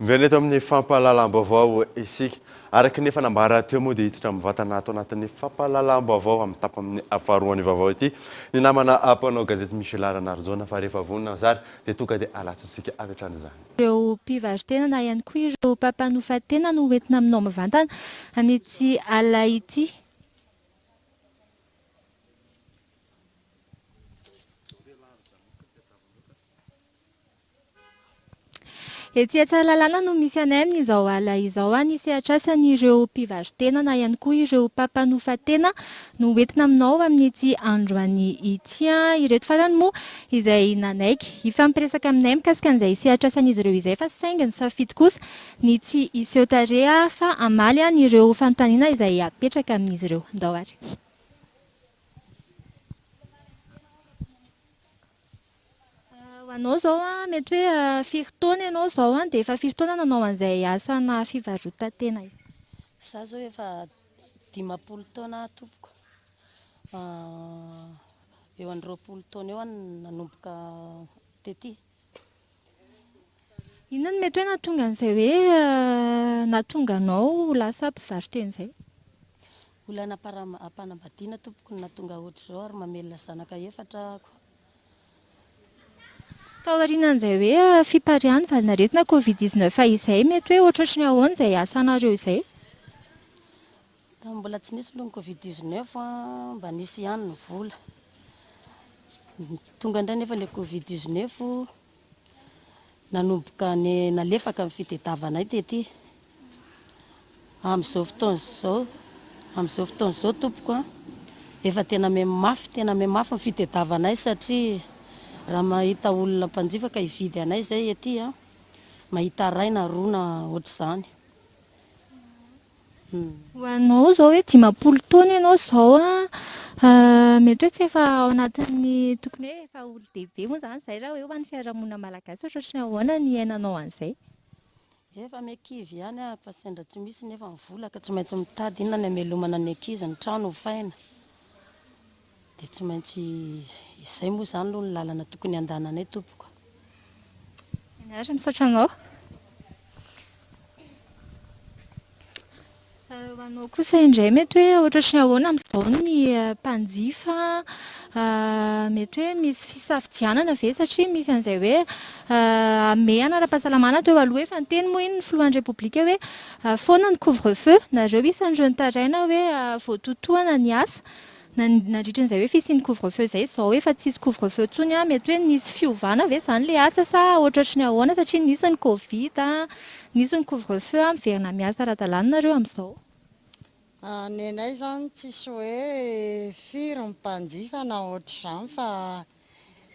F: Miverina eto amin'ny fampahalalam-baovao isika. Araka ny efa nambara teo moa dia hiditra mivantana ato anatin'ny fampahalalam-baovao amin'ny tapany faharoan'ny vaovao ity ny namana mpanao gazety Michela Ranarijaona fa rehefa vonona ny sary dia tonga dia alatsatsika avy hatrany izany.
S: Ireo mpivaro-tena na ihany koa ireo mpampanofa tena no hoentina aminao mivantana amin'ity alina ity. Etsy Tsaralalàna no misy anay amin'izao alina izao. Ny sehatr'asan'ireo mpivaro-tena na ihany koa ireo mpampanofa tena no hoentina aminao amin'ity androany ity. Ireto farany moa izay nanaiky hifampiresaka aminay mikasika an'izay sehatr'asan'izy ireo izay fa saingy nisafidy kosa ny tsy hiseho tarehy fa hamaly an'ireo fanontaniana izay apetraka amin'izy ireo. Ndao ary. Ho anao izao an, mety hoe firy taona ianao izao an, dia efa firy taona nanao an'izay asana fivarotan-tena izay?
H: Izaho izao efa 50 taona aho tompoko. Eo amin'ny 20 taona eo aho no nanomboka tety.
S: Inona no mety hoe nahatonga an'izay hoe nahatonga anao ho lasa mpivaro-tena izay?
H: Olana am-panambadiana tompoko no nahatonga ohatr'izao ary mamelona zanaka efatra ahako.
S: Taorian'izay hoe fipariahan'ny valanaretina covid 19 izay, mety hoe ohatrohatry ny ahoana izay asanareo izay?
H: Tamin'ny mbola tsy nisy aloha ny covid 19 mba nisy ihany ny vola. Tonga indray nefa ilay covid 19 nanomboka ny nalefaka ny fitediavanay tety. Amin'izao fotoana izao, amin'izao fotoana izao tompoko a, efa tena mihamafy, tena mihamafy ny fitediavanay satria raha mahita olona mpanjifa ka hividy anay izay ety a, mahita iray na roa na ohatr'izany.
S: Ho anao izao hoe 50 taona ianao izao an, mety hoe tsy efa ao anatin'ny tokony hoe efa olon-dehibe moa izany izay raha hoe ho an'ny fiarahamonina malagasy ohatrohatry ny ahoana ny iainanao an'izay?
H: Efa miha-kivy ihany aho fa sendra tsy misy nefa ny vola ka tsy maintsy mitady inona ny hamelomana ny ankizy, ny trano hofaina dia tsy maintsy izay moa izany aloha ny lalana tokony handananay tompoko.
S: Eny ary, misaotra anao. Ho anao kosa indray mety hoe ohatrohatry ny ahoana amin'izao ny mpanjifa? Mety hoe misy fisafidianana ve satria misy an'izay hoe hamehana ara-pahasalamana teo aloha efa niteny moa iny ny filohan'ny Repoblika hoe foana ny couvre feu, nareo isan'ireo nitaraina hoe voatotohana ny asa Nandritra an'izay hoe fisian'ny couvre feu izay, izao efa tsisy couvre feu intsony an, mety hoe nisy fiovana ve izany ilay asa sa ohatrohatry ny ahoana satria nisy ny covid, nisy ny couvre feu, miverina miasa ara-dalàna nareo amin'izao?
I: Nenay izany tsisy hoe firy ny mpanjifa na ohatr'izany fa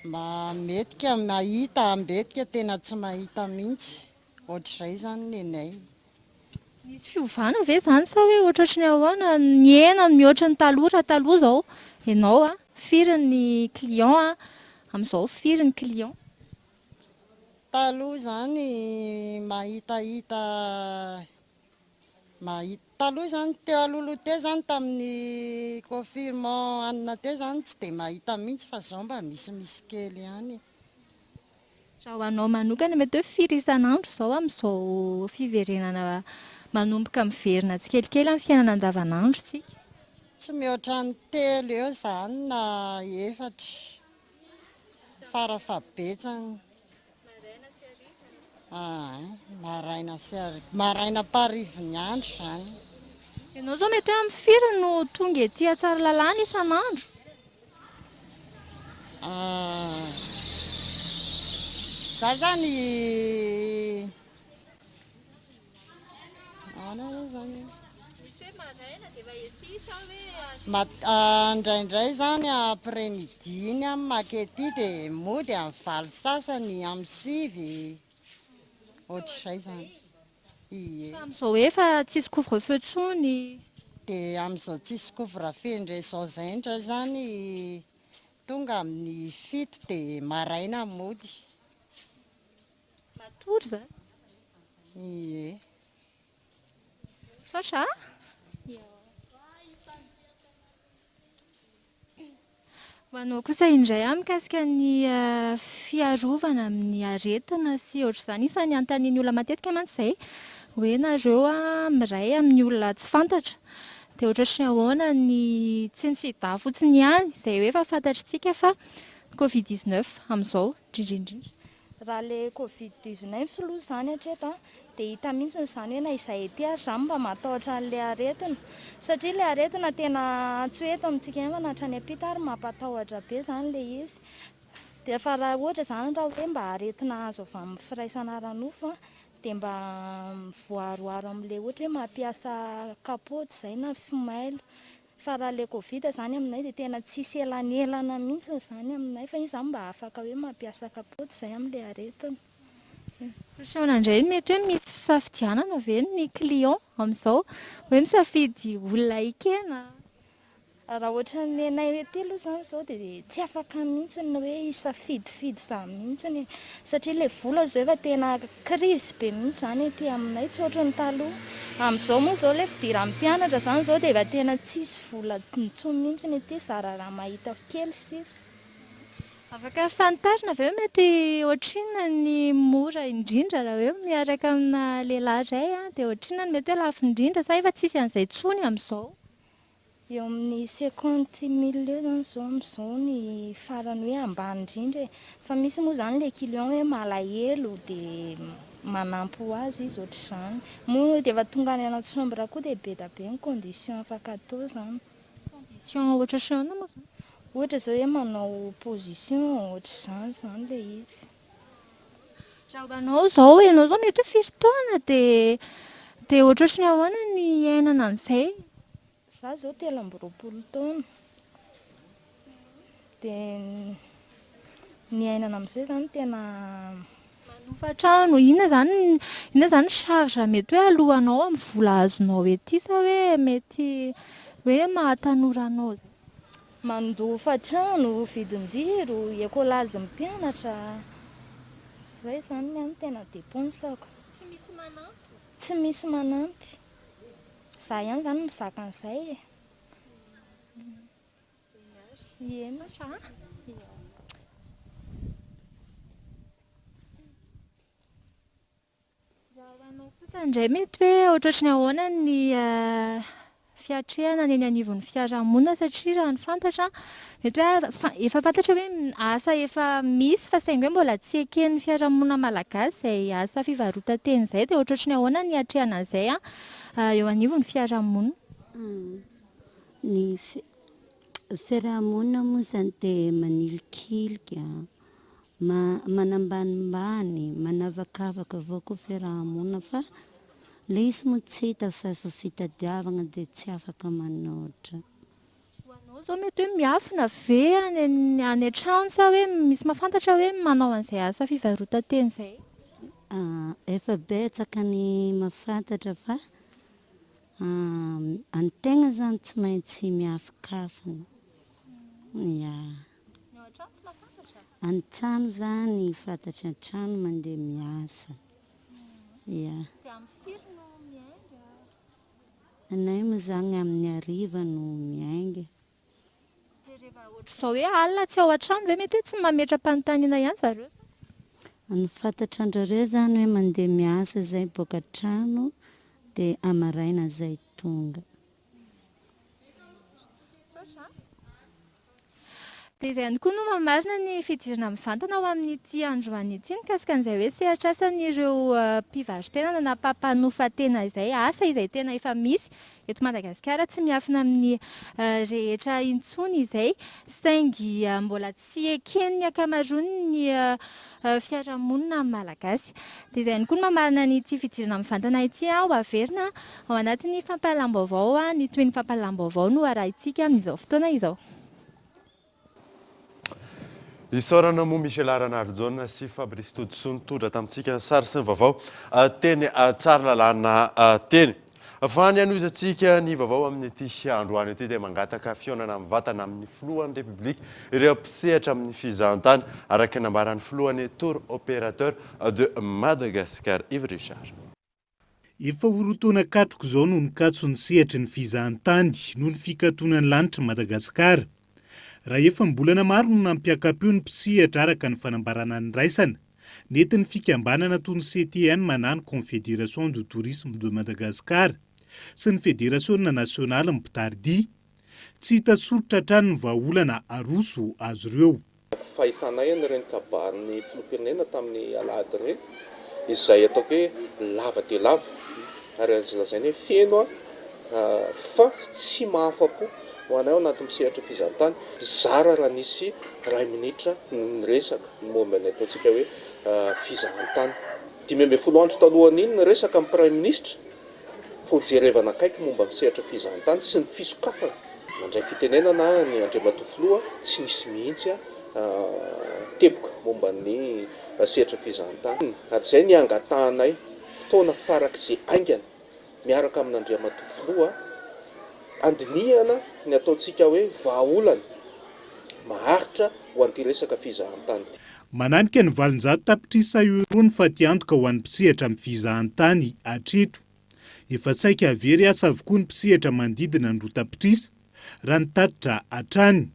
I: mba metika mahita mbetika tena tsy mahita mihitsy, ohatr'izay izany nenay.
S: Nisy fiovana ve izany sa hoe ohatrohatry ny ahoana? Nihena mihoatry ny taloha raha taloha izao ianao a, firy ny client a, amin'izao firy ny client?
I: Taloha izany mahitahita mahita, taloha izany teo alohaloha teo izany tamin'ny confinement anona teo izany tsy dia mahita mihitsy fa izao mba misimisy kely ihany.
S: Raha ho anao manokana, mety hoe firy isan'andro izao amin'izao fiverenana manomboka miverina tsikelikely amin'ny fiainana andavanandro isika?
I: Tsy mihoatra ny telo eo izany na efatra farafahabetsany. Aa, maraina sy hariva, maraina amparivin'ny andro izany.
S: Ianao izao mety hoe amin'ny firy no tonga ety Tsaralalàna isan'andro?
I: Za zany ahoana re zany e? Indraindray zany après midi iny aho maka ety dia mody amin'ny valo sasany, amin'ny sivy, ohatr'izay zany. Ie.
S: Fa amin'izao hoe efa tsisy couvre feu tsony.
I: Dia amin'izao tsisy couvre feu indray izao izay indray izany tonga amin'ny fito dia maraina mody.
S: Matory izany?
I: Ie.
S: Misaotra a. Ho anao kosa indray an, mikasika ny fiarovana amin'ny aretina sy ohatr'izany, isan'ny anontanian'ny olona matetika mantsy izay, Hoe nareo miray amin'ny olona tsy fantatra dia ohatratry ny ahoana ny tsy ny sida fotsiny ihany izay hoe efa fantatritsika fa ny covid 19 amin'izao indrindra indrindra.
J: Raha le covid 19 aloha izany hatreto an, dia hita mihitsy izany hoe na izahay ety ary izany mba matahotra an'ilay aretina. Satria ilay aretina tena tsy hoe eto amintsika ihany fa na hatrany am-pita ary mampatahotra be izany ilay izy. Dia fa raha ohatra izany raha hoe mba aretina azo avy amin'ny firaisana ara-nofo an, dia mba mivoaroaro amin'ilay ohatra hoe mampiasa kapaoty izay na fimailo. Fa raha le covid zany aminay dia tena tsisy elanelana mihitsy zany aminay fa iny zany mba afaka hoe mampiasa kapoty zay amle aretina.
S: Ohatr'ahoana indray mety hoe misy fisafidianana ve ny client amin'izao? Hoe misafidy olona ekena?
J: Raha ohatran'ny anay aty aloha izany izao dia tsy afaka mihitsy ny hoe hisafidifidy izany mihitsy e, satria ilay vola izao efa tena crise be mihitsy izany aty aminay, tsy ohatran'ny taloha. Amin'izao moa izao ilay fidiran'ny mpianatra izany izao dia efa tena tsisy vola intsony mihitsy aty, zara raha mahita kely sisa.
S: Afaka fantarina ve hoe mety ohatrinona ny mora indrindra raha hoe miaraka amina lehilahy iray dia ohatrinona no mety hoe lafo indrindra sa efa tsisy an'izay intsony amin'izao?
J: Eo amin'ny cinquante mille eo zany zao amin'izao ny farany hoe ambany indrindra e! Fa misy moa zany le client hoe malahelo dia manampy ho azy izy ohatr'izany. Moa dia efa tonga any anaty chambre koa dia be dia be ny condition afaka atao zany.
S: Condition ohatr'izany ahoana moa zany?
J: Ohatra zao hoe manao position ohatr'izany zany le izy.
S: Raha ho anao izao, ianao izao mety hoe firy taona dia dia ohatrohatry ny ahoana ny iainana an'izay?
J: Za zao 23 taona dia ny iainana amin'izay zany tena.
S: Manofa trano, inona zany inona zany charge mety hoe aloanao amin'ny vola azonao ety sa hoe mety hoe mahatanora anao zay?
J: Mandofa trano, vidin-jiro, ekolazin'ny mpianatra, zay zany ny ahy no tena dépense-ko.
S: Tsy misy manampy?
J: Tsy misy manampy. Za ihany zany mizaka an'izay e. Ie
S: fa. Raha ho anao kosa indray mety hoe ohatrohatry ny ahoana ny fiatrehana ny eny anivon'ny fiarahamonina satria raha ny fantatra mety hoe efa fantatra hoe asa efa misy fa saingy hoe mbola tsy eken'ny fiarahamonina malagasy izay asa fivarotan-tena izay dia ohatrohatry ny ahoana ny hiatrehana an'izay eo anivon'ny fiarahamonina?
K: Ny fiarahamonina moa izany dia manilikilika, manambanimbany, manavakavaka avao koa fiarahamonina fa le izy moa tsy hita fa efa fitadiavagna dia tsy afaka manoatra.
S: Ho anao izao mety hoe miafina ve any any an-trano sa hoe misy mahafantatra hoe manao an'izay asa fivarotan-tena izay?
K: Efa betsaka ny mahafantatra fa antegna zany tsy maintsy miafikafina, ya.
S: Ny ao an-trano tsy mahafantatra?
K: An-trano zany fantatry an-trano mandeha miasa, ya.
S: Dia amin'ny firy no miainga?
K: Anay moa zany amin'ny hariva no miainga.
S: Dia rehefa ohatr'izao hoe alina tsy ao an-trano ve mety hoe tsy mametra-panontaniana ihany zareo sa?
K: Ny fantatran-drareo zany hoe mandeha miasa zay boaka an-trano dia amaraina zay tonga.
S: Dia izay ihany koa no mamarina ny fidirana mivantana ho amin'ity androany ity mikasika an'izay hoe sehatr'asan'ireo mpivarotena na mpampanofa tena izay, asa izay tena efa misy eto Madagasikara, tsy miafina amin'ny rehetra intsony izay saingy mbola tsy eken'ny ankamaroan'ny fiarahamonina malagasy. Dia izay ihany koa no mamarina an'ity fidirana mivantana ity, ho averina ao anatin'ny fampahalalam-baovao ny tohin'ny fampahalalam-baovao no arahintsika amin'izao fotoana izao.
F: Isaorana moa Michela Ranarijaona sy Fabrice Todisoa nitondra tamintsika ny sary sy ny vaovao teny Tsaralalàna teny. Fa ny hanohizantsika ny vaovao amin'ity androany ity dia mangataka fihaonana mivantana amin'ny filohan'ny Repoblika ireo mpisehatra amin'ny fizahantany araka ny nambaran'ny filohan'ny Tour Opérateur de Madagascar, Yves Richard.
L: Efa ho roa taona katroka izao no nikatso ny sehatry ny fizahantany noho ny fikatonan'ny lanitr'i Madagasikara. Raha efa am-bolana maro no nampiaka-peo ny mpisehatra araka ny fanambarana niraisana. Nentin'ny fikambanana toy ny CTM na ny Confédération du Tourisme de Madagascar sy ny Federasiona nasionalin'ny mpitari-dia. Tsy hita soritra hatrany ny vahaolana aroso azy ireo.
M: Fahitanay an'ireny kabarin'ny filoham-pirenena tamin'ny alahady ireny, izay ataoko hoe lava dia lava ary azo lazaina hoe feno fa tsy mahafa-po ho anay ao anatin'ny sehatra fizahantany, zara raha nisy iray minitra niresaka ny momba ny ataontsika hoe fizahantany. 15 andro talohan'iny niresaka ny praiminisitra fa ho jerevana akaiky momba ny sehatra fizahantany sy ny fisokafana. Nandray fitenenana ny Andriamatoa Filoha, tsy nisy mihitsy teboka momba ny sehatra fizahantany. Ary izay ny hangatahanay fotoana farak'izay haingana miaraka amin'Andriamatoa Filoha handinihana ny ataontsika hoe vahaolana maharitra ho an'ity resaka fizahantany ity.
L: Mananika ny 800 tapitrisa euros ny fatiantoka ho an'ny mpisehatra amin'ny fizahantany hatreto. Efa saika very asa avokoa ny mpisehatra manodidina ny 2 tapitrisa, raha ny tatitra hatrany.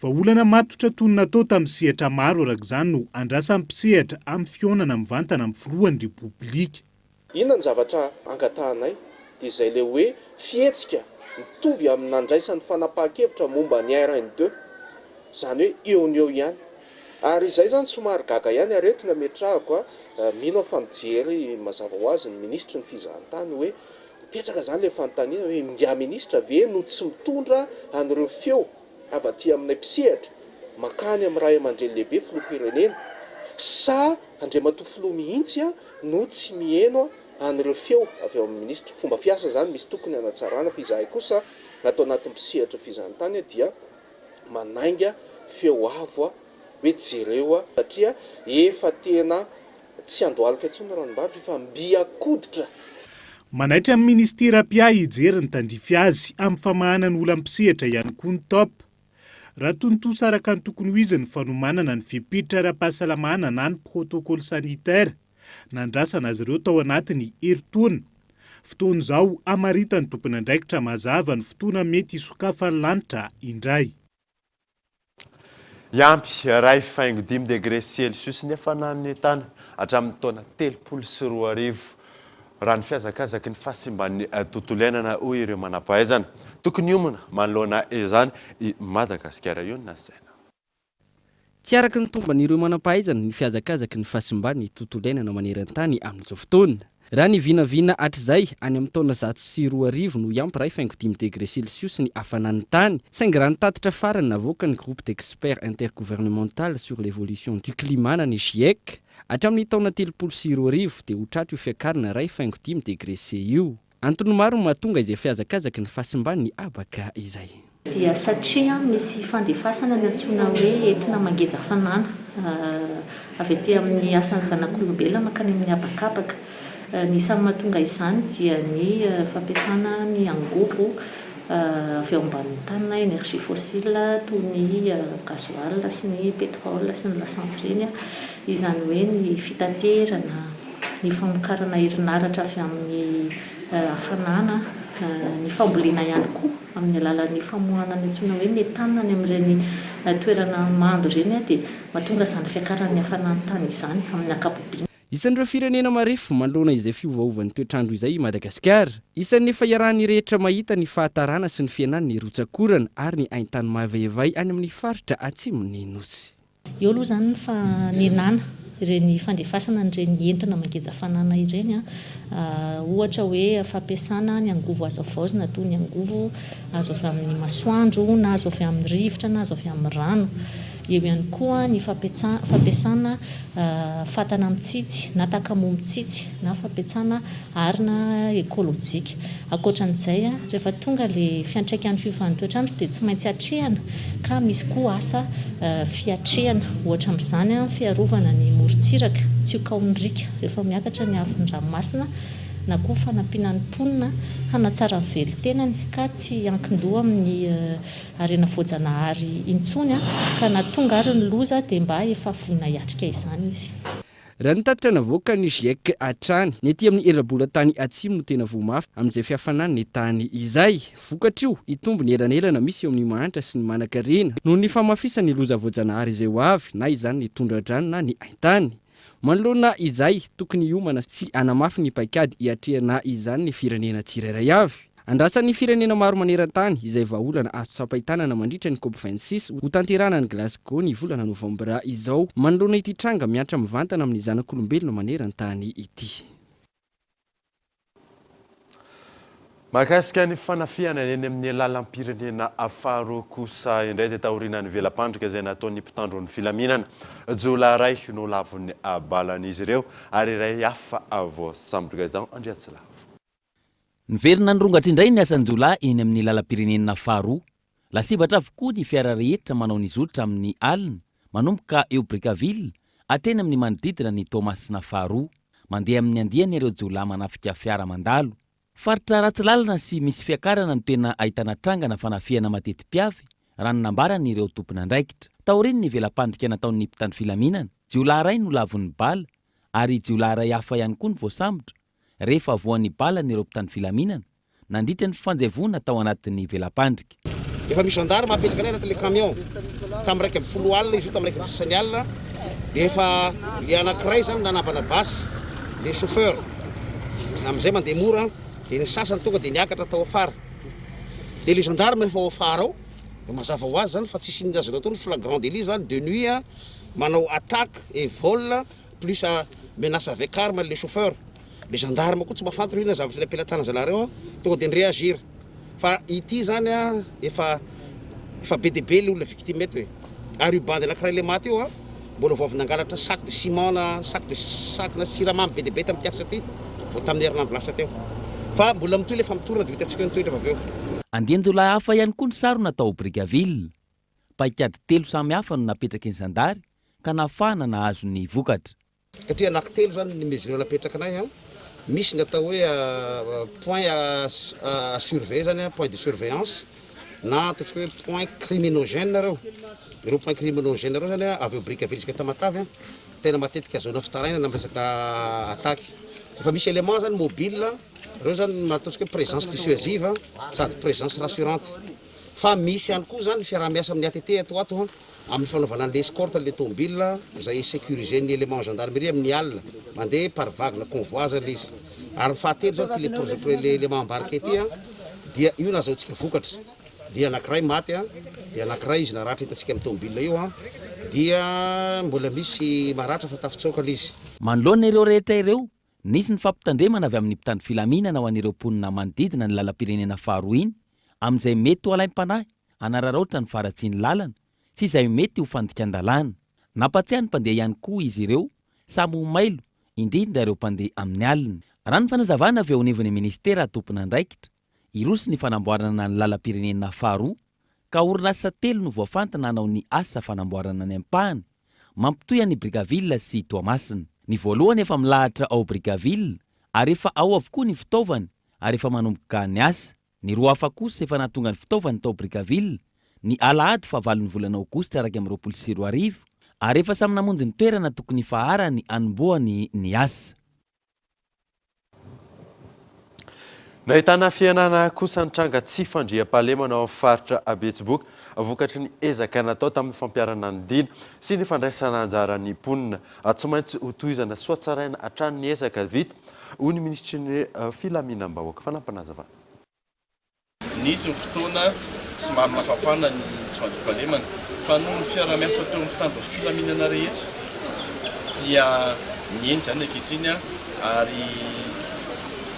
L: Vahaolana matotra toy ny natao tamin'ny sehatra maro araka izany no andrasan'ny mpisehatra amin'ny fihaonana mivantana amin'ny filohan'ny Repoblika.
M: Inona ny zavatra angatahanay? Dia izay ilay hoe fihetsika mitovy amin'ny nandraisany fanapahan-kevitra momba ny RN deux. Izany hoe eo no eo ihany. Ary izay izany somary gaga ihany ary eto ny ametrahako a, mino aho fa mijery mazava ho azy ny minisitry ny fizahantany hoe mipetraka izany ilay fanontaniana hoe ingahy minisitra ve no tsy mitondra an'ireo feo avy aty aminay mpisehatra mankany amin'ny ray aman-dreny lehibe filoham-pirenena sa Andriamatoa Filoha mihitsy no tsy miheno an'ireo feo avy ao amin'ny minisitra. Fomba fiasa izany misy tokony hanatsarana fa izahay kosa ato anatin'ny mpisehatra fizahantany dia manainga feo avo hoe jereo satria efa tena tsy andohalika intsony ny ranombary fa efa mby an-koditra.
L: Manaitra ny minisitera mpiahy hijery ny tandrify azy amin'ny famahana ny olan'ny mpisehatra ihany koa ny Top. Raha tontosa araka ny tokony ho izy ny fanomanana ny fepetra ara-pahasalamana na ny protocole sanitaire nandrasana azy ireo tao anatin'ny herintaona. Fotoana izao hamaritan'ny tompon'andraikitra mazava ny fotoana mety hisokafan'ny lanitra indray.
F: Hiampy 1,5 degre celsius ny hafanan'ny tany hatramin'ny taona 2030, raha ny fihazakazaky ny fahasimban'ny tontolo iainana, hoy ireo manampahaizana. Tokony hiomana manoloana izany i Madagasikara io no nasaina.
A: Tsy araka ny tomban'ireo manampahaizana ny fihazakazaky ny fahasimban'ny tontolo iainana maneran-tany amin'izao fotoana. Raha ny vinavina hatrizay, any amin'ny taona 2100 no hiampy 1,5 degre celsius ny hafanan'ny tany, saingy raha ny tatitra farany navoakan'ny Groupe d'experts intergouvernemental sur l'évolution du climat na ny GIEC, hatramin'ny taona 2030 dia ho tratra io fiakarana 1,5 degre C io. Antony maro no mahatonga izay fihazakazaky ny fahasimban'ny habaka izay.
N: Dia satria misy fandefasana ny antsoina hoe etona mangeja fanana avy aty amin'ny asan'ny zanak'olombelona mankany amin'ny habakabaka. Ny isan'ny mahatonga izany dia ny fampiasana ny angovo avy ao ambanin'ny tany na énergie fossile toy ny gasoil sy ny pétrole sy ny lasantsy ireny, izany hoe ny fitaterana, ny famokarana herinaratra avy amin'ny hafanana, ny fambolena ihany koa amin'ny alalan'ny famoahana ny antsoina hoe méthane any amin'ireny toerana mando ireny dia mahatonga izany fiakaran'ny hafanan'ny tany izany amin'ny ankapobeny.
A: Isan'ireo firenena marefo manoloana izay fiovaovan'ny toetr'andro izay i Madagasikara. Isan'ny efa iarahan'ny rehetra mahita ny fahatarana sy ny fihenan'ny rotsak'orana ary ny haintany mavaivay any amin'ny faritra atsimon'ny Nosy.
N: Eo aloha izany ny fanenana ireny fandefasana an'ireny entona mangeja fanana ireny, ohatra hoe fampiasana ny angovo azo havaozina toy ny angovo azo avy amin'ny masoandro na azo avy amin'ny rivotra na azo avy amin'ny rano. Eo ihany koa ny fampiasana fatana mitsitsy na takamoa mitsitsy na fampiasana arina ekolojika. Ankoatra an'izay, rehefa tonga ilay fiantraikan'ny fiovan'ny toetr'andro dia tsy maintsy atrehana ka misy koa asa fiatrehana. Ohatra amin'izany ny fiarovana ny morontsiraka tsy ho kaon'ny riaka rehefa miakatra ny haavon-dranomasina na koa fanampiana ny mponina hanatsara ny velon-tenany ka tsy hiankin-doha amin'ny harena voajanahary intsony ka na tonga ary ny loza dia mba efa vonona hiatrika izany izy.
A: Raha ny tatitra navoakan'ny Giec hatrany, ny aty amin'ny ela-bolan-tany atsimo no tena voa mafy amin'izay fihafanan'ny tany izay. Vokatr'io, hitombo ny elanelana misy eo amin'ny mahantra sy ny manankarena noho ny fahamafisan'ny loza voajanahary izay ho avy, na izany ny tondra-drano na ny haintany. Manoloana izay, tokony hiomana sy hanamafy ny paikady hiatrehana izany ny firenena tsirairay avy. Andrasan'ny firenena maro maneran-tany izay vahaolana azo tsapain-tanana mandritra ny Cop 26 hotanterahana any Glasgow ny volana novambra izao manoloana ity tranga mihatra mivantana amin'ny zanak'olombelona maneran-tany ity.
F: Mahakasika ny fanafihana eny amin'ny lalam-pirenena faharoa kosa indray dia taorian'ny vela-pandrika izay nataon'ny mpitandro ny filaminana. Jiolahy iray no lavon'ny balan'izy ireo ary iray hafa voasambotra. Gaëtan Andriatsilavo.
O: Niverina nirongatra indray ny asan-jiolahy eny amin'ny lalam-pirenena faharoa. Lasibatra avokoa ny fiara rehetra manao ny zotra amin'ny alina, manomboka eo Brickaville hatreny amin'ny manodidina ny Toamasina faharoa. Mandeha amin'ny andiany ireo jiolahy manafika fiara mandalo. Faritra ratsy lalana sy misy fiakarana no tena ahitana trangana fanafihana mateti-piavy, raha ny nambaran'ireo tompon'andraikitra. Taorian'ny vela-pandrika nataon'ny mpitandro filaminana, jiolahy iray no lavon'ny bala ary jiolahy iray hafa ihany koa no voasambotra rehefa voan'ny balan'ireo mpitandro filaminana nandritra ny fifanjevoana tao anatin'ny vela-pandrika.
P: Efa misy gendarme apetraka anay anatin'ilay camion. Tamin'ny 11 alina izy io, tamin'ny 11 sasany alina dia efa le anankiray zany nanambana basy, le chauffeur amin'izay mandeha mora dia ny sasany tonga dia niakatra tao afara. Dia le gendarme efa ao afara ao, dia mazava ho azy zany fa tsisy inona azonao atao ny flagrant délit zany de nuit manao attaque et vol plus menace avec arme le chauffeur, le gendarme koa tsy mahafantatra hoe inona zavatra eny am-pelatanana zalahy reo an, tonga de ni-reagir, fa ity zany an efa efa be dia be le olona victime eto e, ary io bandy anakiray le maty io an mbola vao avy nangalatra sac de ciment na sac de sac na siramamy be dia be tamin'ity asa ity vao tamin'ny herinandro lasa teo, fa mbola mitohy le famotorana de ho hitantsika eo ny tohiny rehefa avy eo.
O: Andian-jiolahy hafa ihany koa ny sarona tao Brickaville. Paikady telo samy hafa no napetraky ny zandary ka nahafahana nahazo ny vokatra.
P: Satria anaky telo zany ny mesure napetrakinay an, misy ny atao hoe point à surveiller zany an, point de surveillance na ataontsika hoe point criminogène ireo, ireo point criminogène ireo zany an avy eo Brickaville jusqu'à Tamatave an, tena matetika azahoana fitarainana amin'ny resaka attaque. Efa misy élément zany mobile, ireo zany ataontsika hoe présence dissuasive sady présence rassurante. Fa misy ihany koa izany fiaraha-miasa amin'ny ATT ato ho ato amin'ny fanaovana an'ilay escorte an'ilay tomobile izay sécuriser-n'ny élément gendarmerie amin'ny alina, mandeha par vague na convoi izany ilay izy. Ary ny fahatelo izany ity ilay projet ilay élément embarqué ity dia io nahazahoantsika vokatra, dia anankiray maty dia anankiray izy naratra hitantsika amin'ny tomobile io dia mbola misy maratra fa tafitsoaka ilay izy.
O: Manoloana ireo rehetra ireo, Nisy ny fampitandremana avy amin'ny mpitandro filaminana ho an'ireo mponina manodidina ny lalam-pirenena faharoa iny amin'izay mety ho alaim-panahy hanararaotra ny faharatsian'ny lalana sy izay mety ho fandikan-dalàna. Nampatsiahy ny mpandeha ihany koa izy ireo samy ho mailo, indrindra ireo mpandeha amin'ny alina. Raha ny fanazavana avy eo anivon'ny minisitera tompon'andraikitra, hiroso ny fanamboarana ny lalam-pirenena faharoa ka orinasa telo no voafantina hanao ny asa fanamboarana ny ampahany mampitohy an'i Brickaville sy Toamasina. Ny voalohany efa milahatra ao Brickaville ary efa ao avokoa ny fitaovany ary efa manomboka ny asa. Ny roa hafa kosa efa nahatonga ny fitaovany tao Brickaville ny alahady fahavalon'ny volana aogositra 2021 ary efa samy namonjy ny toerana tokony hifaharany hanombohany ny asa.
F: Nahitana fihenana kosa ny tranga tsy fandriampahalemana ao amin'ny faritra Betsiboka, vokatry ny ezaka natao tamin'ny fampiharana ny dina sy ny fandraisana anjaran'ny mponina. Tsy maintsy hotohizana sy hohatsaraina hatrany ny ezaka vita, hoy ny minisitry ny Filaminam-bahoaka. Fanampinazavana.
M: Nisy ny fotoana somary nafampana ny tsy fandriampahalemana fa noho ny fiaraha-miasa teo amin'ny mpitandro ny filaminana rehetra dia nihena izany ankehitriny ary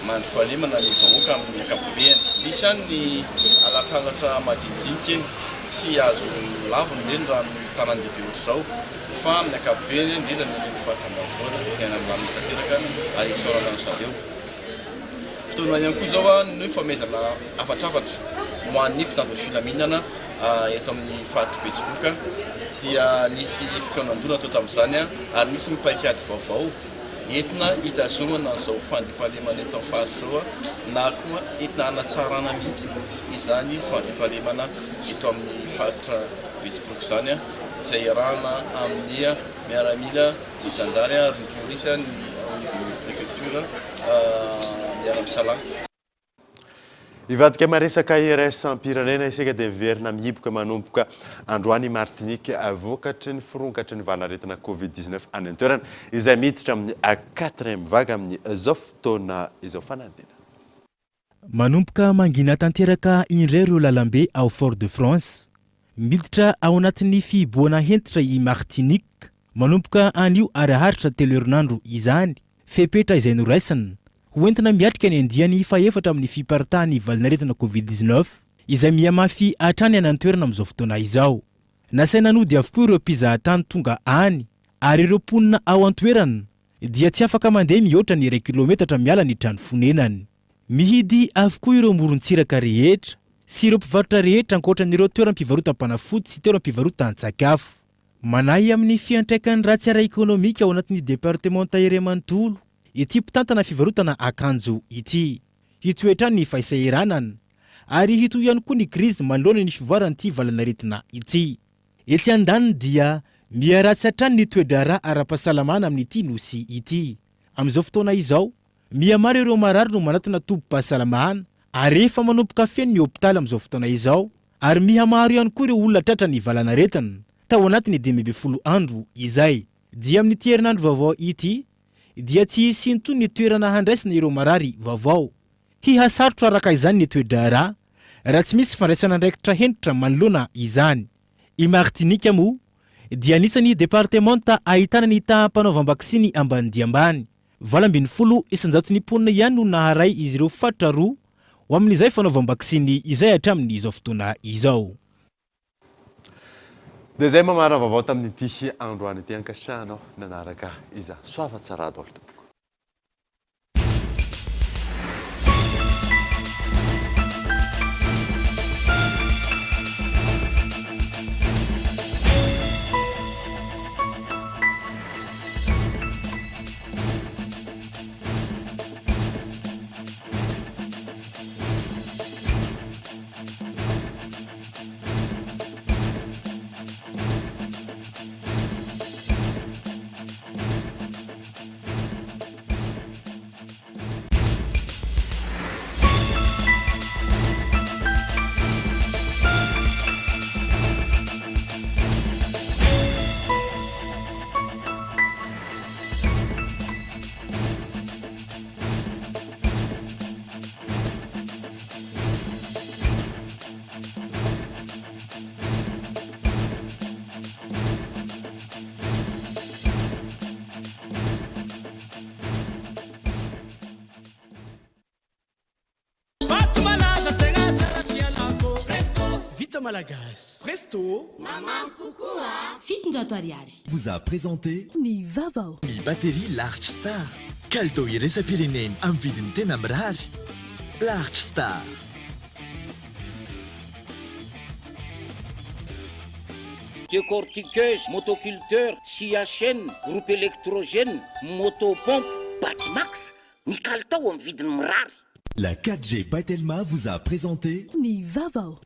M: mandry fahalemana ny vahoaka amin'ny ankapobeny. Misy ihany ny halatralatra majinijinika eny, tsy azo lavina ireny raha amin'ny tanàn-dehibe ohatr'izao fa amin'ny ankapobeny indrindra ny any amin'ny faritra ambanivohitra dia tena milamina tanteraka ary isaorana an-dry zareo. Fotoana ihany koa izao ny fanomezana hafatrafatra ho an'ny mpitandro filaminana eto amin'ny faritr'i Betsiboka dia nisy fikaonandoha natao tamin'izany ary nisy ny paikady vaovao entina hitazomana an'izao fandriampahalemana eto amin'ny faritra izao na koa entina hanatsarana mihitsy izany fandriampahalemana eto amin'ny faritra Betsiboka izany izay iarahana amin'ny miaramila ny zandary ary ny polisy ny ao anivon'ny préfecture miara-misalahy.
F: Hivadika maresaka iraisam-pirenena isika dia miverina mihiboka manomboka androany i Martinique vokatry ny fironkatry ny valanaretina Covid 19 any an-toerana izay miditra amin'ny quatrième vague amin'izao fotoana izao. Fanadina.
C: Manomboka mangina tanteraka indray ireo lalambe ao Fort-de-France. Miditra ao anatin'ny fihibohana hentitra i Martinique manomboka anio ary haharitra telo herinandro izany, fepetra izay noraisina ho entina miatrika ny andiany fahefatra amin'ny fiparitahan'ny valanaretina Covid 19 izay mihamafy hatrany any an-toerana amin'izao fotoana izao. Nasaina nody avokoa ireo mpizahatany tonga any ary ireo mponina ao an-toerana dia tsy afaka mandeha mihoatra ny iray kilaometatra miala ny trano fonenany. Mihidy avokoa ireo morontsiraka rehetra sy ireo mpivarotra rehetra ankoatra an'ireo toeram-pivarotam-panafody sy toeram-pivarotan-tsakafo. Manahy amin'ny fiantraikany ratsy ara-ekonomika ao anatin'ny departemanta iray manontolo ity mpitantana fivarotana akanjo ity. Hitohy hatrany ny fahisahiranana ary hitohy ihany koa ny krizy manoloana ny fivoaran'ity valanaretina ity. Etsy andaniny dia miha-ratsy hatrany ny toe-draharaha ara-pahasalamana amin'ity nosy ity. Amin'izao fotoana izao, miha-maro ireo marary no manatona tobim-pahasalamana ary efa manomboka feno ny hopitaly amin'izao fotoana izao ary miha-maro ihany koa ireo olona tratran'ny valanaretina tao anatin'ny 15 andro izay. Dia amin'ity herinandro vaovao ity dia tsy hisy intsony ny toerana handraisana ireo marary vaovao. Hihasarotra araka izany ny toe-draharaha raha tsy misy fandraisana andraikitra hentitra manoloana izany. I Martinika moa dia anisan'ny departemanta ahitana ny taham-panaovam-baksiny ambany dia ambany. 18 isan-jaton'ny mponina ihany no naharay izy ireo faritra roa ho amin'izay fanaovam-baksiny izay hatramin'izao fotoana izao.
F: Dia izay mamarana vaovao tamin'ity androany ity. Ankasitrahanao nanaraka izany. Soava tsara daholo tompoko.
E: Vato malaza tegna tsara tsy ialako Presto Vita malagasy Presto
X: Mamamy kokoa 700 ariary.
Q: Vous a présenté.
D: Ny vaovao.
Q: Ny batterie Large Star. Kalitao iraisam-pirenena amin'ny vidiny tena mirary. Large Star.
R: Décortiqueuse, motoculteur, scie à chaîne, groupe électrogène, moto pompe, Batimax, ny kalitao amin'ny vidiny mirary.
Q: La 4G by Telma vous a présenté.
D: Ny vaovao.